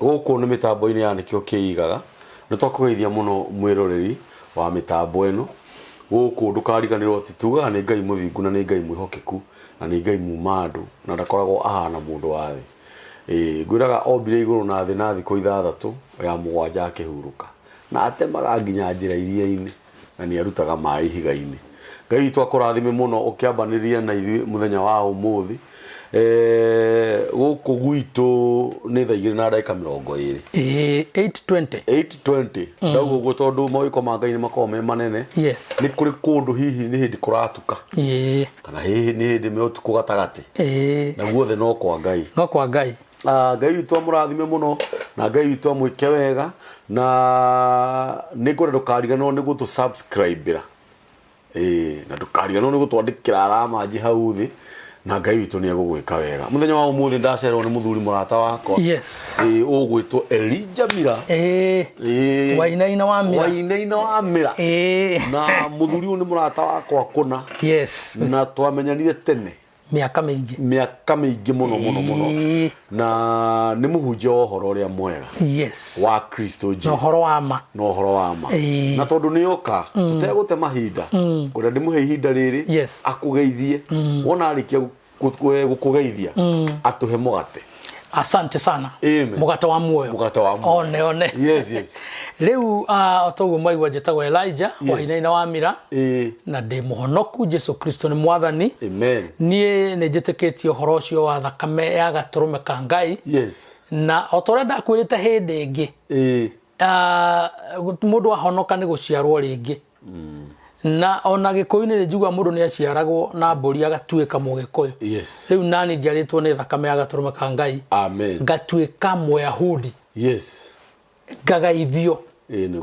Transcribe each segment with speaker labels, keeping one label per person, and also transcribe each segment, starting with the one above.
Speaker 1: Gũkũ nĩ mĩtambo-inĩ ya Nĩkĩo Kĩigaga. Nĩ twakũgeithia mũno mwĩroreri wa mĩtambo ĩno. Gũkũ ndũkariganĩrwo atĩ tugaga nĩ Ngai mũthingu na nĩ Ngai mwĩhokeku na nĩ Ngai muma andũ na ndakoragwo ahana mũndũ wa thĩ. Ĩĩ ngwĩraga ombire igũrũ na thĩ na thikũ ithathatũ, ya mũgwanja akĩhurũka. Na atemaga nginya njĩra iria-inĩ. na nĩ arutaga maĩ ihiga-inĩ. Ngai witũ akũrathime mũno ũkĩambanĩria na ithuĩ mũthenya wa ũmũthĩ. Eh, gũkũ gwitũ nĩ thaa igĩrĩ na ndagĩka mĩrongo ĩrĩ.
Speaker 2: Ĩĩ, 8:20.
Speaker 1: 8:20 ndauga ũguo tondũ mawĩko ma Ngai nĩ makoragwo me manene.
Speaker 2: Yes.
Speaker 1: Nĩ kũrĩ kũndũ hihi nĩ hĩndĩ kũratuka kana hihi nĩ hĩndĩ me ũtukũ gatagatĩ na guothe no kwa Ngai.
Speaker 2: No kwa Ngai.
Speaker 1: Ah, Ngai witũ amũrathime mũno na Ngai witũ amwĩke wega na nĩ ngwenda ndũkariganĩrwo nĩ gũtũ subscribe ĩĩ na ndũkariganĩrwo nĩ gũtwandĩkĩra alama njĩ hau thĩ na Ngai witũ nĩ egũgwĩka wega. Mũthenya wa ũmũthĩ ndacererwo nĩ mũthuri mũrata wakwa. Ĩĩ ũgwĩtwo Elijah Mira. Ĩĩ.
Speaker 2: Wainaina wa Mira.
Speaker 1: Wainaina wa Mira. Na mũthuri ũyũ nĩ mũrata wakwa kũna. Na twamenyanire tene.
Speaker 2: Mĩaka mĩingĩ.
Speaker 1: Mĩaka mĩingĩ mũno mũno mũno. Na nĩ mũhunjia wa ũhoro ũrĩa mwega. Wa Kristo Jesu.
Speaker 2: Na ũhoro wa ma.
Speaker 1: Na ũhoro wa ma. Na tondũ nĩ oka, tũtegũte mahinda, ngwenda ndĩmũhe ihinda rĩrĩ, akũgeithie. Wona arĩkia gũkũgeithia, atũhe mũgate.
Speaker 2: Asante sana.
Speaker 1: Amen.
Speaker 2: Mũgate wa muoyo.
Speaker 1: Mũgate wa muoyo.
Speaker 2: One one.
Speaker 1: Yes.
Speaker 2: Rĩu o toguo mwaigua njĩtagwo Elijah Wainaina wa Mira. Na ndĩ mũhonoku Jesu Kristo nĩ mwathani.
Speaker 1: Amen.
Speaker 2: Niĩ nĩ njĩtĩkĩtie ũhoro ũcio wa thakame ya gatũrũme ka Ngai. Na o ta ũrĩa ndakwĩrĩte hĩndĩ ĩngĩ, mũndũ ahonoka nĩ gũciarwo rĩngĩ. Na ona Gĩkũyũ-inĩ nĩ njiguaga mũndũ nĩ aciaragwo na mbũri agatuĩka Mũgĩkũyũ. Rĩu nani njiarĩtwo nĩ thakame ya gatũrũme ka Ngai.
Speaker 1: Amen.
Speaker 2: Ngatuĩka Mũyahudi. Ngagaithio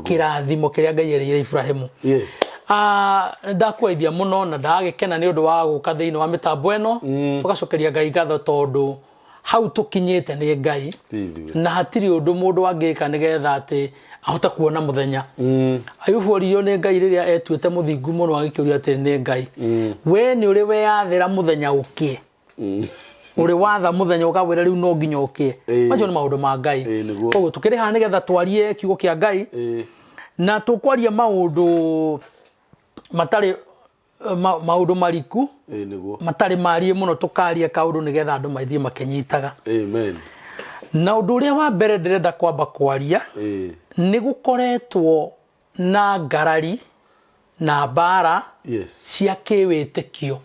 Speaker 2: kĩrathimo kĩrĩa Ngai erĩire Iburahĩmu. Nĩ ndakũgeithia mũno na ndagĩkena nĩ ũndũ wa gũka thĩinĩ wa mĩtambo ĩno. Tũgacokeria Ngai ngatho tondũ hau tũkinyĩte nĩ Ngai. Na hatirĩ ũndũ mũndũ angĩka nĩgetha atĩ ahote kuona mũthenya. Ayubu oririo nĩ Ngai rĩrĩa etuĩte mũthingu mũno agĩkĩũrio atĩrĩ nĩ Ngai, we nĩ ũrĩ weyathĩra mũthenya ũkĩe? Ũrĩ watha mũthenya ũkawĩra rĩu no nginya ũkĩe? Macio nĩ maũndũ ma Ngai. Koguo tũkĩrĩ haha nĩgetha twarie kiugo kĩa Ngai. Na tũkwaria maũndũ matarĩ maũndũ mariku. Matarĩ marie mũno, tũkaria kaũndũ nĩgetha andũ mathiĩ makĩnyitaga.
Speaker 1: Amen.
Speaker 2: Na ũndũ ũrĩa wa mbere ndĩrenda kwamba kwaria, nĩ gũkoretwo na ngarari na mbara cia kĩwĩtĩkio.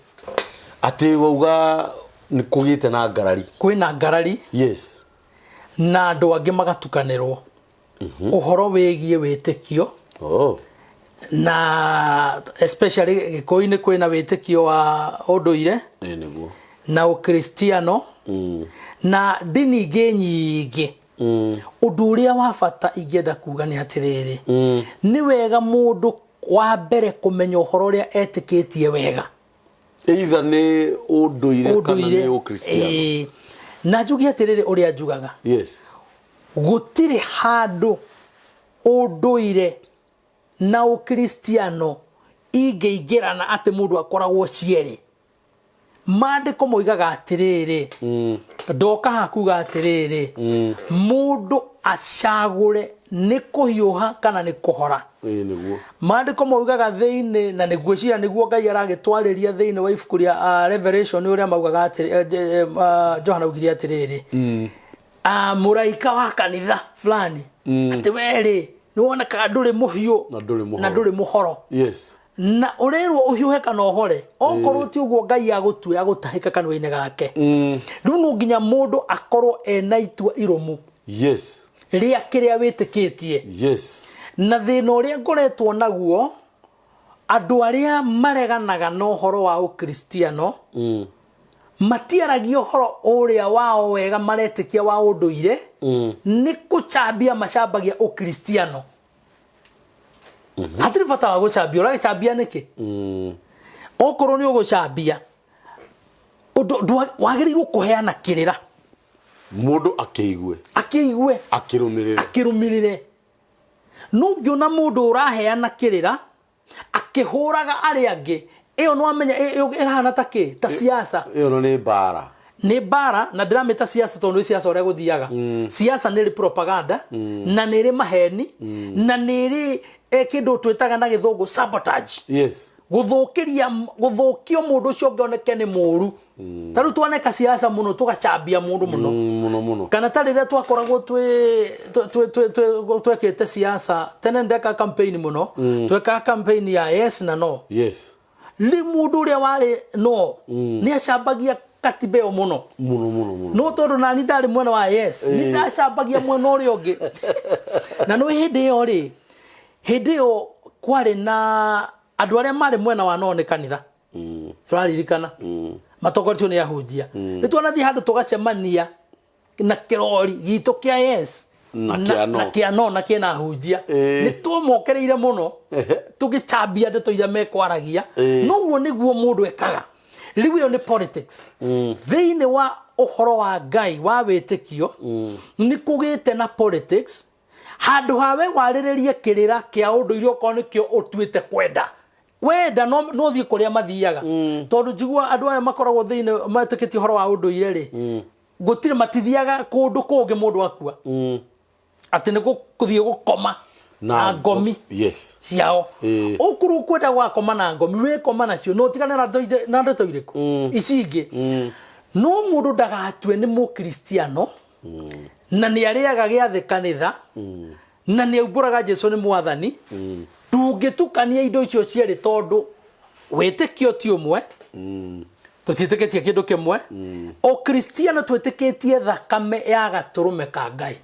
Speaker 1: Atĩ wauga nĩ kũgĩte na ngarari.
Speaker 2: Kwĩna ngarari. Na andũ angĩ magatukanĩrwo ũhoro wĩgiĩ wĩtĩkio. Na especially Gĩkũyũ-inĩ kwĩna wĩtĩkio wa ũndũire.
Speaker 1: Nĩguo.
Speaker 2: Na ũkristiano. Na ndini ingĩ nyingĩ. Ũndũ ũrĩa wa bata ingĩenda kuga nĩ atĩrĩrĩ, nĩ wega mũndũ wa mbere kũmenya ũhoro ũrĩa etĩkĩtie wega.
Speaker 1: Either nĩ ũndũire kana nĩ ũkristiano.
Speaker 2: Na njuge atĩrĩrĩ ũrĩa njugaga. Gũtirĩ handũ ũndũire na ũkristiano ingĩingĩrana atĩ mũndũ akoragwo cierĩ. Maandĩko moigaga atĩrĩrĩ, ndoka haha kuga atĩrĩrĩ, mũndũ acagũre nĩ kũhiũha kana nĩ kũhora.
Speaker 1: Nĩguo.
Speaker 2: Maandĩko maugaga thĩinĩ, na nĩguo ciira nĩguo Ngai aragĩtwarĩria thĩinĩ wa ibuku rĩa Revelation ũrĩa maugaga atĩrĩ, Johana augire atĩrĩrĩ, mũraika wa kanitha fulani, atĩ we-rĩ, nĩ wonekaga ndũrĩ mũhiũ
Speaker 1: Na ndũrĩ mũhoro.
Speaker 2: na ndũrĩ mũhoro. Na ũrĩrwo ũhiũhe kana ũhore, okorwo ti ũguo Ngai agũtue agũtahĩka kanua-inĩ gake. Rĩu no nginya mũndũ akorwo ena itua irũmu. Rĩa kĩrĩa wĩtĩkĩtie. Na thĩna ũrĩa ngoretwo naguo, andũ arĩa mareganaga na ũhoro wa ũkristiano, matiaragia ũhoro ũrĩa wao wega maretĩkia wa ũndũire, nĩ kũcambia macambagia ũkristiano. Hatirĩ bata wa gũcambia, ũragĩcambia nĩkĩ? Okorwo nĩ ũgũcambia, wagĩrĩirwo kũheana kĩrĩra.
Speaker 1: Mũndũ akĩigue.
Speaker 2: Akĩigue.
Speaker 1: Akĩrũmĩrĩre.
Speaker 2: Akĩrũmĩrĩre. No ũngĩona mũndũ ũraheana kĩrĩra, akĩhũraga arĩa angĩ, ĩyo no amenya, ĩyo ĩrahana ta kĩ? Ta siasa.
Speaker 1: Ĩyo nĩ mbara.
Speaker 2: Nĩ mbara na ndĩramĩta siasa tondũ nĩ siasa ũrĩa gũthiaga. Siasa nĩ ĩrĩ propaganda na nĩ ĩrĩ maheni na nĩ ĩrĩ kĩndũ twĩtaga na gĩthũngũ sabotage. Gũthũkĩria, gũthũkio mũndũ ũcio ũngĩ oneke nĩ mũru. Ta rĩu twaneka siasa mũno, tũgacambia mũndũ mũno.
Speaker 1: Mũno mũno.
Speaker 2: Kana ta rĩrĩa twakoragwo twekĩte siasa tene, ndeka campaign mũno, twekaga campaign ya yes na no. Rĩu mũndũ ũrĩa warĩ no nĩ acambagia katiba ĩyo mũno.
Speaker 1: Mũno mũno mũno.
Speaker 2: No tondũ nani ndarĩ mwena wa yes, nĩ ndacambagia mwena ũrĩa ũngĩ. Na nĩ hĩndĩ ĩyo rĩ, hĩndĩ ĩyo kwarĩ na andũ arĩa marĩ mwena wa no nĩ kanitha, ũraririkana, matongoretio nĩ ahunjia. Nĩ twanathiĩ handũ tũgacemania na kĩrori gitũ kĩa yes
Speaker 1: na kĩa no.
Speaker 2: Na kĩa no, na kĩna ahunjia. Nĩ twamokereire mũno tũgĩcambia ndeto iria mekwaragia. Noguo nĩguo mũndũ ekaga. Rĩu ĩyo nĩ politics. Thĩinĩ wa ũhoro wa Ngai wa wĩtĩkio nĩ kũgĩte na politics. Handũ ha we warĩrĩrie kĩrĩra kĩa ũndũire, okorwo nĩkĩo ũtuĩte kwenda, wenda no thiĩ kũrĩa mathiaga, tondũ njigua andũ aya makoragwo thĩinĩ metĩkĩtie ũhoro wa ũndũire rĩ, gũtirĩ matithiaga kũndũ kũngĩ mũndũ akua, atĩ nĩ gũthiĩ gũkoma na ngomi ciao. Ũkorwo ũkwenda gwakoma na ngomi, wĩkoma nacio, no ũtigane na ndeto irĩkũ ici ingĩ. No mũndũ ndagatue nĩ mũkristiano na nĩ arĩaga gĩathĩ kanitha na nĩ aumbũraga Jesu nĩ mwathani. Ndũngĩtukania indo icio cierĩ, tondũ wĩtĩkio ti ũmwe, tũtiĩtĩkĩtie kĩndũ kĩmwe. Ũkristiano twĩtĩkĩtie thakame ya gatũrũme ka Ngai.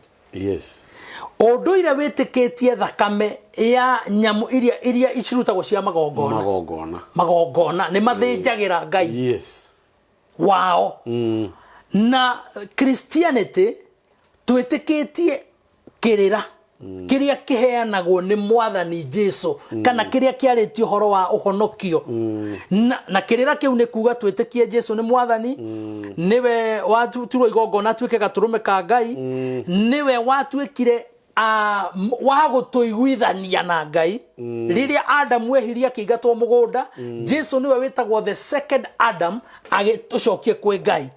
Speaker 2: Ũndũire wĩtĩkĩtie thakame ya nyamũ iria cirutagwo cia magongona.
Speaker 1: Magongona.
Speaker 2: Magongona nĩ mathĩnjagĩra Ngai wao. Na Christianity twĩtĩkĩtie kĩrĩra kĩrĩa kĩheanagwo nĩ mwathani Jesu, kana kĩrĩa kĩarĩtie ũhoro wa ũhonokio. Na kĩrĩra kĩu nĩ kuga twĩtĩkie Jesu nĩ mwathani, nĩwe watutirwo igongona atuĩke gatũrũme ka Ngai, nĩwe watuĩkire wa gũtũiguithania na Ngai. Rĩrĩa Adamu ehirie akĩingatwo mũgũnda, Jesu nĩwe wĩtagwo the second Adam, agĩtũcokie kwĩ Ngai.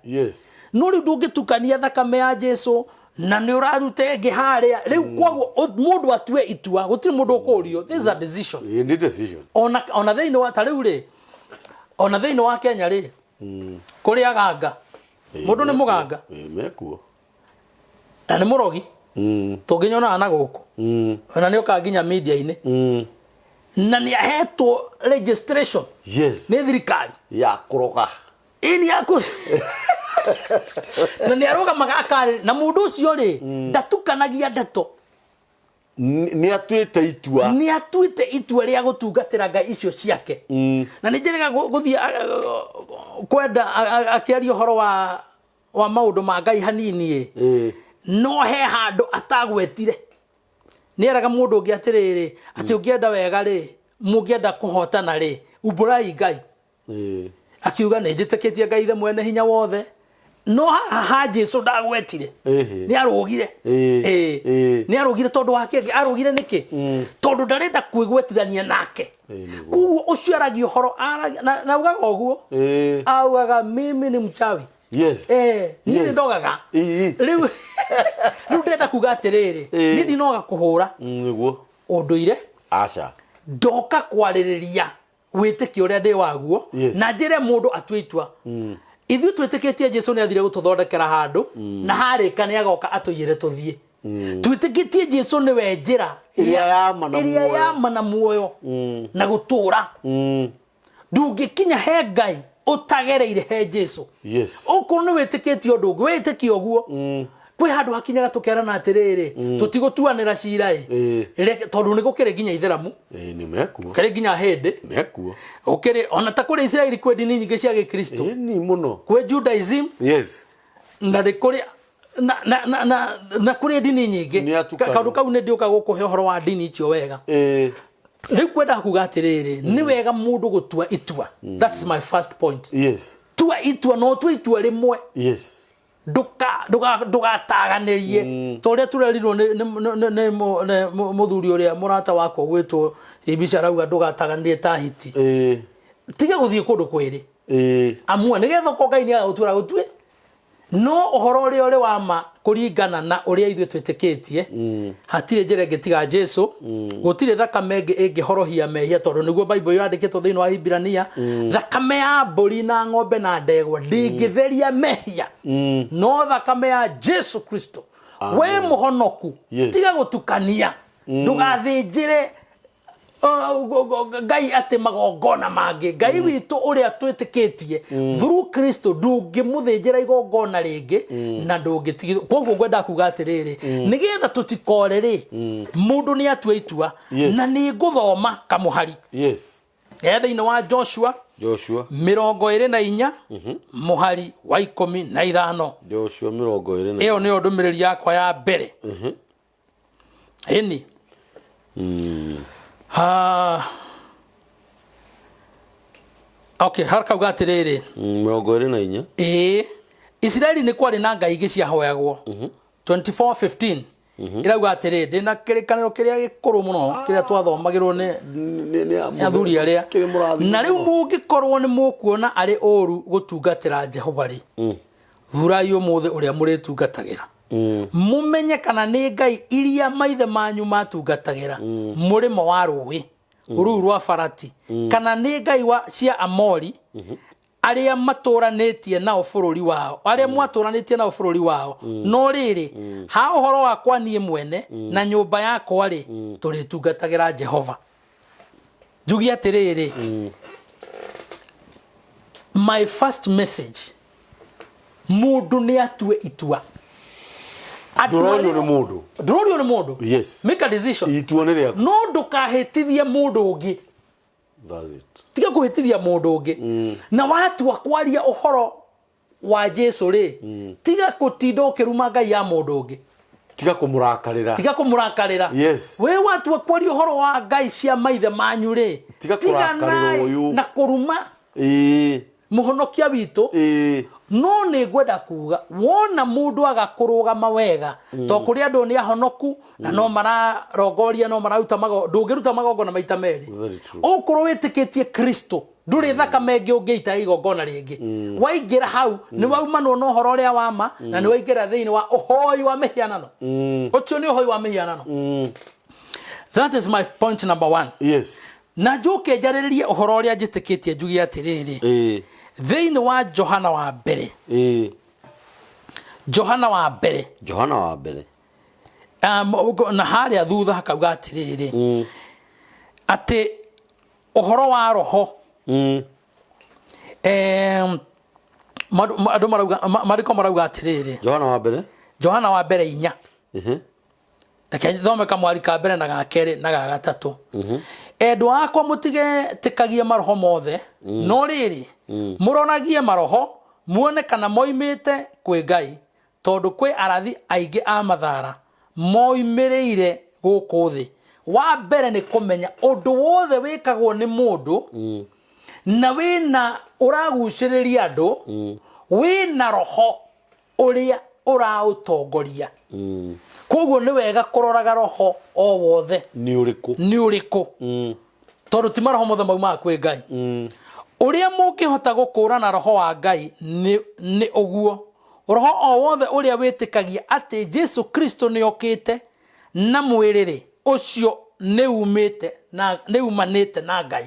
Speaker 2: No rĩu ndũngĩtukania thakame ya Jesu na nĩ ũraruta ĩngĩ harĩa. Rĩu koguo mũndũ atue itua, gũtirĩ mũndũ ũkũrio. This is a decision.
Speaker 1: Ĩ, nĩ decision.
Speaker 2: Ona thĩinĩ wa ta rĩu rĩ, ona thĩinĩ wa Kenya rĩ, kũrĩ aganga. Mũndũ nĩ mũganga.
Speaker 1: Ĩ, mekuo.
Speaker 2: Na nĩ mũrogi. Tũngĩnyonaga na gũkũ, ona nĩ okaga nginya media-inĩ, na nĩ ahetwo registration nĩ thirikari
Speaker 1: ya kũroga.
Speaker 2: Ĩni yaku, na nĩ arũgamaga akarĩ na mũndũ ũcio rĩ, ndatukanagia ndeto.
Speaker 1: Nĩ atuĩte itua.
Speaker 2: Nĩ atuĩte itua rĩa gũtungatĩra ngai icio ciake. Na nĩ njĩrĩga gũthiĩ kwenda akĩaria ũhoro wa maũndũ ma Ngai hanini ĩ, no he handũ atagwetire. Nĩ eraga mũndũ ũngĩ atĩrĩrĩ, atĩ ũngĩenda wega rĩ, mũngĩenda kũhotana rĩ, umbũrai Ngai. Akiuga nĩ njĩtĩkĩtie Ngai ithe mwene hinya wothe, no haha ha Jesu ndagwetire. Nĩ arũgire. Nĩ arũgire tondũ wa kĩngĩ arũgire nĩkĩ? Tondũ ndarenda kwĩgwetithania nake.
Speaker 1: Nĩguo.
Speaker 2: Koguo ũcio aragia ũhoro na augaga ũguo, augaga mimi ni mchawi. Niĩ nĩ ndogaga. Rĩu ndĩrenda kuga atĩrĩrĩ, niĩ ndinoga kũhũra
Speaker 1: Nĩguo.
Speaker 2: ũndũire.
Speaker 1: Aca.
Speaker 2: Ndoka kwarĩrĩria wĩtĩkio ũrĩa ndĩ waguo na njĩre mũndũ atue itua. Ithuĩ twĩtĩkĩtie Jesu nĩ athire gũtũthondekera handũ, na harĩka nĩ agoka atũiyĩre tũthiĩ. Twĩtĩkĩtie Jesu nĩwe njĩra
Speaker 1: ĩrĩa ya ma na
Speaker 2: ĩrĩa
Speaker 1: muoyo.
Speaker 2: Ya ma na muoyo na gũtũra. Ndũngĩkinya he Ngai ũtagereire he Jesu. Okorwo nĩ wĩtĩkĩtie ũndũ ũngĩ, wĩtĩkie ũguo. Kwĩ handũ hakinyaga tũkerana atĩrĩrĩ, tũtigũtuanĩra cira ĩ. Tondũ nĩ gũkĩrĩ nginya ithĩramu.
Speaker 1: Ĩ, nĩ mekuo.
Speaker 2: Kĩrĩ nginya hĩndĩ
Speaker 1: mekuo.
Speaker 2: Gũkĩrĩ ona ta kũrĩ Isiraeli, kwĩ ndini nyingĩ cia gĩkristo.
Speaker 1: Ĩ, ni mũno.
Speaker 2: Kwĩ Judaism na nĩ kũrĩ na kũrĩ ndini nyingĩ.
Speaker 1: Nĩ atukanu.
Speaker 2: Kaũndũ kau nĩ ndĩũka gũkũhe ũhoro wa ndini icio wega. Rĩu kwenda kuga atĩrĩrĩ, nĩ wega mũndũ gũtua itua. That's my first point. Tua itua, no ũtue itua rĩmwe. Ndũgataganĩrie ta ũrĩa tũrerirwo nĩ mũthuri ũrĩa mũrata wakwa gwĩtwo Ibica, arauga ndũgataganĩrie ta hiti. Tiga gũthiĩ kũndũ kwĩrĩ. Amua nĩgetha okorwo Ngai nĩ agagũtuĩra gũtue. No ũhoro ũrĩa ũrĩ wa ma kũringana na ũrĩa ithuĩ twĩtĩkĩtie, hatirĩ njĩra ĩngĩ tiga Jesu. Gũtirĩ thakame ĩngĩ ĩngĩhorohia mehia, tondũ nĩguo Bible yandĩkĩtwo thĩinĩ wa Ibrania, thakame ya mbũri na ng'ombe na ndegwa ndĩngĩtheria mehia, no thakame ya Jesu Kristo. We mũhonoku, tiga gũtukania, ndũgathĩnjĩre Ngai atĩ magongona mangĩ. Ngai witũ ũrĩa twĩtĩkĩtie through Kristo, ndũngĩmũthĩnjĩra igongona rĩngĩ na ndũngĩtigithwo. Koguo ngwenda kuga atĩrĩrĩ, nĩgetha tũtikore rĩ, mũndũ nĩ atue itua. Na nĩ ngũthoma kamũhari e thĩinĩ wa Joshua
Speaker 1: Joshua
Speaker 2: 24 mũhari wa 15.
Speaker 1: Joshua 20.
Speaker 2: Ĩyo nĩyo ndũmĩrĩri yakwa ya mbere. Ĩni. Ah. Okay, harkauga atĩrĩrĩ.
Speaker 1: 24.
Speaker 2: Ĩĩ, Isiraeli nĩ kwarĩ na ngai ingĩ ciahoyagwo. 24:15 ĩrauga atĩrĩ, ndĩna kĩrĩkanĩro kĩrĩa gĩkũrũ mũno kĩrĩa twathomagĩrwo nĩ
Speaker 1: nĩ
Speaker 2: athuri arĩa.
Speaker 1: Kĩrĩ mũrathime.
Speaker 2: Na rĩu mũngĩkorwo nĩ mũkuona arĩ ũru gũtungatĩra Jehova rĩ, thurai ũmũthĩ ũrĩa mũrĩtungatagĩra, mũmenye kana nĩ ngai iria maithe manyu matungatagĩra mũrĩmo wa rũĩ rũu rwa Farati, kana nĩ ngai cia Amori arĩa matũranĩtie nao bũrũri wao, arĩa mwatũranĩtie nao bũrũri wao. No rĩrĩ, ha ũhoro wakwa niĩ mwene na nyũmba yakwa rĩ, tũrĩtungatagĩra Jehova. Njuge atĩrĩrĩ, my first message, mũndũ nĩ atue itua. Andũ
Speaker 1: Ndũrorio
Speaker 2: arĩa-
Speaker 1: nĩ mũndũ.
Speaker 2: Ndũrorio nĩ mũndũ. Make a decision.
Speaker 1: Itua nĩ rĩaku.
Speaker 2: No ndũkahĩtithie mũndũ ũngĩ.
Speaker 1: That's it.
Speaker 2: Tiga kũhĩtithia mũndũ ũngĩ. Na watua kwaria ũhoro wa Jesu rĩ, tiga kũtinda ũkĩruma ngai ya mũndũ ũngĩ.
Speaker 1: Tiga kũmũrakarĩra.
Speaker 2: Tiga kũmũrakarĩra. Wĩ watua kwaria ũhoro wa ngai cia maithe manyu rĩ,
Speaker 1: Tiga kũrakarĩra ũyũ.
Speaker 2: na kũruma mũhonokia witũ. No nĩ ngwenda kuga, wona mũndũ aga kũrũgama wega, to kũrĩ andũ nĩ ahonoku na no mararongoria, no mararuta mago, ndũngĩruta magongona maita merĩ.
Speaker 1: Very true.
Speaker 2: Ũkorwo wĩtĩkĩtie Kristo, ndũrĩ thakame ĩngĩ ũngĩita igongona rĩngĩ. Waingĩra hau nĩ waumanwo na ũhoro ũrĩa wa ma, na nĩ waingĩra thĩinĩ wa ũhoi wa mĩhianano. Ũcio nĩ ũhoi wa mĩhianano. That is my point number one. Na njũke njarĩrĩrie ũhoro ũrĩa njĩtĩkĩtie, njuge atĩrĩrĩ, thĩinĩ wa Johana wa mbere, Johana wa mbere,
Speaker 1: Johana wa mbere,
Speaker 2: na harĩa thutha hakauga atĩrĩrĩ, atĩ ũhoro wa roho, andũ marauga, maandĩko marauga atĩrĩrĩ,
Speaker 1: Johana wa mbere,
Speaker 2: Johana wa mbere 4. Reke thome kamwari ka mbere na ga kerĩ na ga gatatũ. Endwa akwa, mũtigetĩkagie maroho mothe, no rĩrĩ, mũroragie maroho muone kana moimĩte kwĩ Ngai, tondũ kwĩ arathi aingĩ a mathara moimĩrĩire gũkũ thĩ. Wa mbere nĩ kũmenya ũndũ wothe wĩkagwo nĩ mũndũ na wĩna ũragucĩrĩria andũ, wĩna roho ũrĩa ũraũtongoria. Koguo nĩ wega kũroraga roho o wothe
Speaker 1: nĩ ũrĩkũ,
Speaker 2: nĩ ũrĩkũ, tondũ ti maroho mothe maumaga kwĩ Ngai. Ũrĩa mũngĩhota gũkũũrana roho wa Ngai nĩ ũguo: roho o wothe ũrĩa wĩtĩkagia atĩ Jesu Kristo nĩ okĩte na mwĩrĩ rĩ, ũcio nĩ umanĩte na Ngai.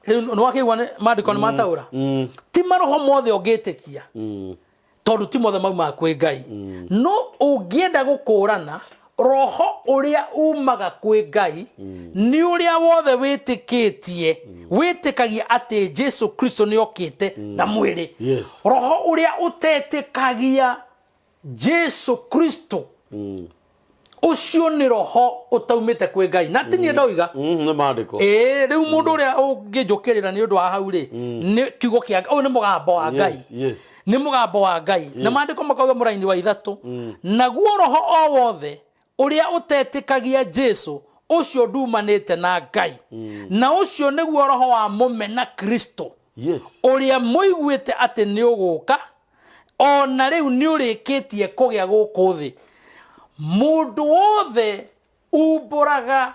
Speaker 2: Rĩu nĩ wakĩigua nĩ maandĩko nĩ mataũra, ti maroho mothe ũngĩtĩkia, tondũ ti mothe maumaga kwĩ Ngai. No ũngĩenda gũkũrana roho ũrĩa umaga kwĩ Ngai, nĩ ũrĩa wothe wĩtĩkĩtie, wĩtĩkagia atĩ Jesu Kristo nĩ okĩte na mwĩrĩ. Roho ũrĩa ũtetĩkagia Jesu Kristo, ũcio nĩ roho ũtaumĩte kwĩ Ngai. Na ti niĩ ndoiga.
Speaker 1: Nĩ maandĩko.
Speaker 2: Ĩĩ, rĩu mũndũ ũrĩa ũngĩnjũkĩrĩra nĩ ũndũ wa hau rĩ, nĩ kiugo kĩa, ũyũ nĩ mũgambo wa Ngai. Nĩ mũgambo wa Ngai. Na maandĩko makauga mũraini wa 3, naguo roho o wothe ũrĩa ũtetĩkagia Jesu, ũcio ndumanĩte na Ngai, na ũcio nĩguo roho wa mũmena Kristo, ũrĩa mũiguĩte atĩ nĩ ũgũka, o na rĩu nĩ ũrĩkĩtie kũgĩa gũkũ thĩ. Mũndũ wothe umbũraga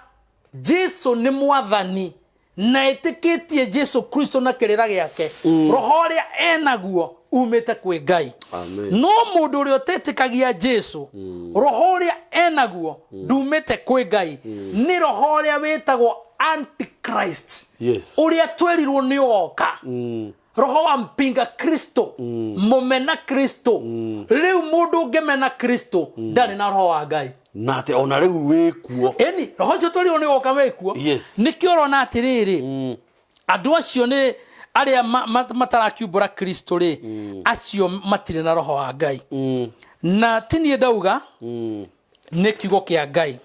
Speaker 2: Jesu nĩ mwathani na ĩtĩkĩtie Jesu Kristo na kĩrĩra gĩake, roho ũrĩa enaguo Umĩte kwĩ Ngai.
Speaker 1: Amen.
Speaker 2: No mũndũ ũrĩa ũtetĩkagia Jesu, roho ũrĩa enaguo ndumĩte kwĩ Ngai, nĩ roho ũrĩa wĩtagwo Antichrist, ũrĩa twerirwo nĩ ũgoka, roho wa mpinga Kristo, mũmena Kristo. Rĩu mũndũ ũngĩmena Kristo ndarĩ na roho wa Ngai.
Speaker 1: Na atĩ ona rĩu wĩkuo.
Speaker 2: Ĩni, roho ũcio twerirwo nĩ ũgoka wĩkuo. Nĩkĩo ũrona atĩrĩrĩ, andũ acio nĩ arĩa matarakiumbũra Kristo rĩ, acio matirĩ na roho wa Ngai. Na ti niĩ ndauga, nĩ kiugo kĩa Ngai.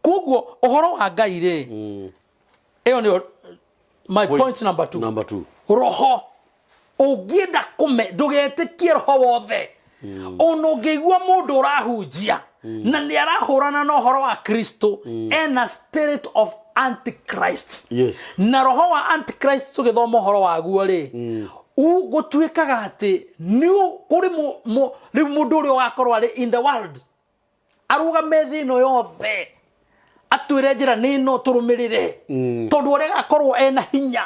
Speaker 2: Koguo ũhoro wa Ngai rĩ, ĩyo nĩyo my point number two.
Speaker 1: Number two.
Speaker 2: Roho ũngĩenda kũme, ndũgetĩkie roho wothe. Ona ũngĩigua mũndũ ũrahunjia na nĩ arahũrana na ũhoro wa Kristo, ena spirit of Antichrist. Na roho wa Antichrist, tũgĩthoma ũhoro waguo rĩ, gũtuĩkaga atĩ nĩ kũrĩ rĩu mũndũ ũrĩa ũgakorwo arĩ in the world, arũgame thĩ ĩno yothe, atwĩre njĩra nĩ ĩno tũrũmĩrĩre, tondũ ũrĩa agakorwo ena hinya.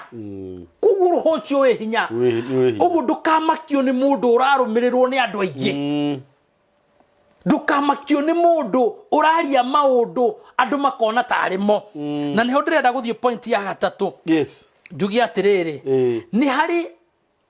Speaker 2: Koguo roho ũcio wĩ hinya.
Speaker 1: Wĩ hinya.
Speaker 2: Ũguo ndũkamakio nĩ mũndũ ũrarũmĩrĩrwo nĩ andũ aingĩ. Ndũkamakio nĩ mũndũ ũraria maũndũ andũ makona tarĩ mo. Na nĩho ndĩrenda gũthiĩ point ya gatatũ. Njuge atĩrĩrĩ, nĩ harĩ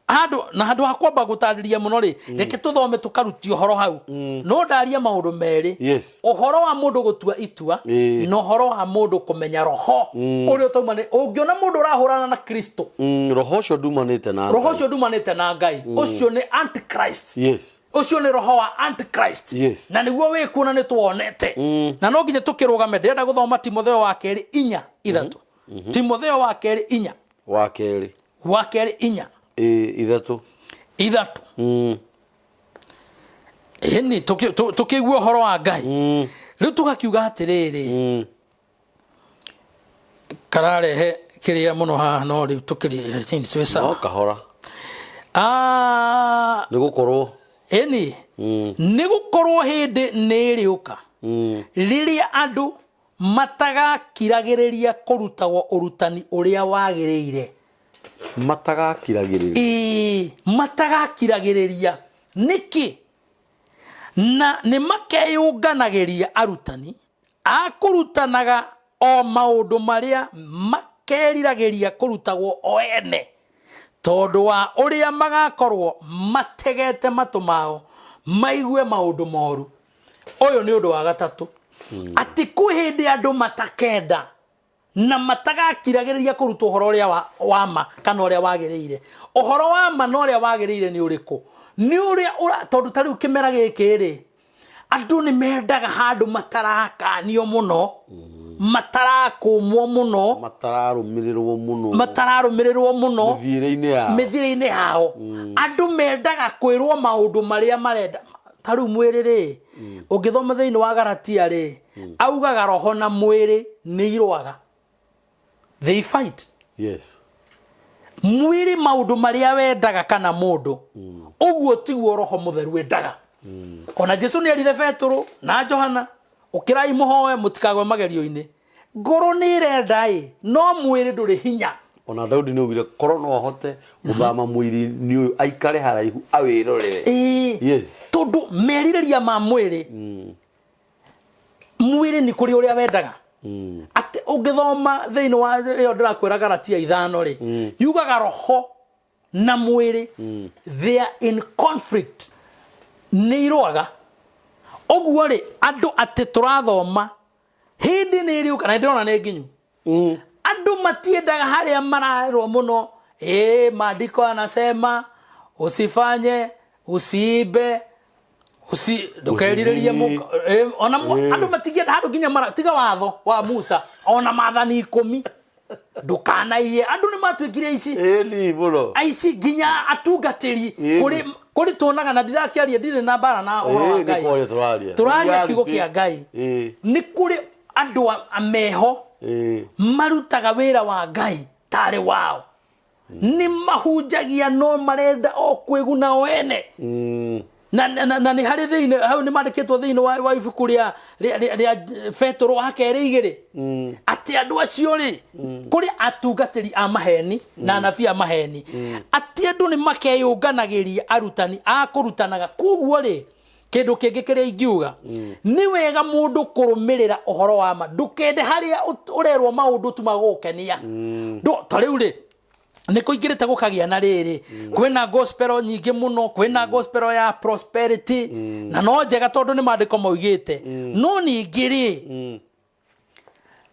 Speaker 2: handũ na handũ ha kwamba gũtarĩria mũno rĩ, reke tũthome tũkarutia ũhoro hau. No ndaria maũndũ merĩ: ũhoro wa mũndũ gũtua itua na ũhoro wa mũndũ kũmenya roho ũrĩa ũtauma. Ũngĩona mũndũ ũrahũrana na Kristo,
Speaker 1: Roho ũcio ndumanĩte na
Speaker 2: roho
Speaker 1: Ngai.
Speaker 2: Ũcio ndumanĩte na Ngai, ũcio nĩ Antichrist. Ũcio nĩ roho wa Antichrist. Na nĩguo wĩkuo na nĩ tuonete na no nginya tũkĩrũgame. Ndĩrenda gũthoma Timotheo wa kerĩ 4:3. Timotheo wa kerĩ 4.
Speaker 1: Wa kerĩ.
Speaker 2: Wa kerĩ 4.
Speaker 1: Ĩ, 3.
Speaker 2: 3. Ĩni tũkĩigua ũhoro wa Ngai, rĩu tũgakiuga atĩrĩrĩ, kararehe kĩrĩa mũno haha, no rĩu tũkĩrĩ twĩ
Speaker 1: no
Speaker 2: sawa.
Speaker 1: Kahora.
Speaker 2: Ah,
Speaker 1: nĩ gũkorwo
Speaker 2: ĩni nĩ gũkorwo hĩndĩ nĩ ĩrĩũka rĩrĩa andũ matagakiragĩrĩria kũrutagwo ũrutani ũrĩa wagĩrĩire.
Speaker 1: Matagakiragĩrĩria.
Speaker 2: Ĩĩ, matagakiragĩrĩria. Nĩkĩ? Na nĩ makeyũnganagĩria arutani a kũrutanaga o maũndũ marĩa makeriragĩria kũrutagwo o ene, tondũ wa ũrĩa magakorwo mategete matũ mao maigue maũndũ moru. Ũyũ nĩ ũndũ wa gatatũ, atĩ kwĩ hĩndĩ andũ matakenda na matagakiragĩrĩria kũrutwo ũhoro ũrĩa wa ma kana ũrĩa wagĩrĩire. Ũhoro wa ma na ũrĩa wagĩrĩire nĩ ũrĩkũ? Nĩ ũrĩa tondũ ta rĩu kĩmera gĩkĩ rĩ, andũ nĩ mendaga handũ matarakanio mũno, matarakũmwo mũno,
Speaker 1: matararũmĩrĩrwo mũno,
Speaker 2: matararũmĩrĩrwo mũno
Speaker 1: mĩthiĩre-inĩ yao.
Speaker 2: Mĩthiĩre-inĩ yao. Andũ mendaga kwĩrwo maũndũ marĩa marenda. Ta rĩu mwĩrĩ rĩ, ũngĩthoma thĩinĩ wa Galatia rĩ, augaga roho na mwĩrĩ nĩ irũaga, they fight. Mwĩrĩ maũndũ marĩa wendaga kana mũndũ, ũguo tiguo roho mũtheru wendaga. Ona Jesu nĩ erire Betũrũ na Johana, ũkĩrai mũhoe mũtikagwe magerio-inĩ. Ngoro nĩ ĩrenda ĩ, no mwĩrĩ ndũrĩ hinya.
Speaker 1: Ona Daudi nĩ augire korwo no ahote gũthama mwĩrĩ-inĩ ũyũ, aikare haraihu awĩrorere.
Speaker 2: Ĩĩ. Tondũ merirĩria ma mwĩrĩ, mwĩrĩ nĩ kũrĩ ũrĩa wendaga. Atĩ ũngĩthoma thĩinĩ wa ĩyo ndĩrakwĩra Galatia 5 rĩ, yugaga roho na mwĩrĩ they are in conflict, nĩ irũaga. Ũguo rĩ, andũ atĩ tũrathoma hĩndĩ nĩ ĩrĩũka, na ndĩrona nĩ nginyu, andũ matiendaga harĩa mararwo mũno. Ĩ maandiko anasema usifanye, usiibe, ndũkerirĩrie. Ona andũ matingĩenda handũ nginya mara tiga watho wa Musa, ona maathani 10, ndũkanaiye. Andũ nĩ matuĩkire aici.
Speaker 1: Ĩni mũno.
Speaker 2: Aici nginya atungatĩri. Kũrĩ kũrĩ tuonaga, na ndirakĩaria, ndirĩ na mbara na ũhoro wa
Speaker 1: Nĩ
Speaker 2: Ngai.
Speaker 1: Kwaria tũraria.
Speaker 2: Tũraria kiugo kĩa Ngai. Nĩ kũrĩ andũ ameho marutaga wĩra wa Ngai tarĩ wao, nĩ mahunjagia no marenda o kwĩguna o ene. Na, na, na, na nĩ harĩ thĩinĩ hau nĩ mandĩkĩtwo thĩinĩ wa, wa ibuku rĩa rĩa, rĩa, rĩa Petero wa kerĩ igĩrĩ atĩ andũ acio rĩ kũrĩ atungatĩri a maheni na anabii a maheni atĩ andũ nĩ makeyũnganagĩria arutani a kũrutanaga koguo rĩ kĩndũ kĩngĩ kĩrĩa ingiuga nĩ wega mũndũ kũrũmĩrĩra ũhoro wa ma ndũkende harĩa ũrerwo maũndũ tu magũgũkenia ta rĩu rĩ nä kå ingä rä te gå kagä na rä rä kwä gospel nyingä må no kwä na gospel ya prosperity na no njega tondå nä mandä ko maugä te no ningä rä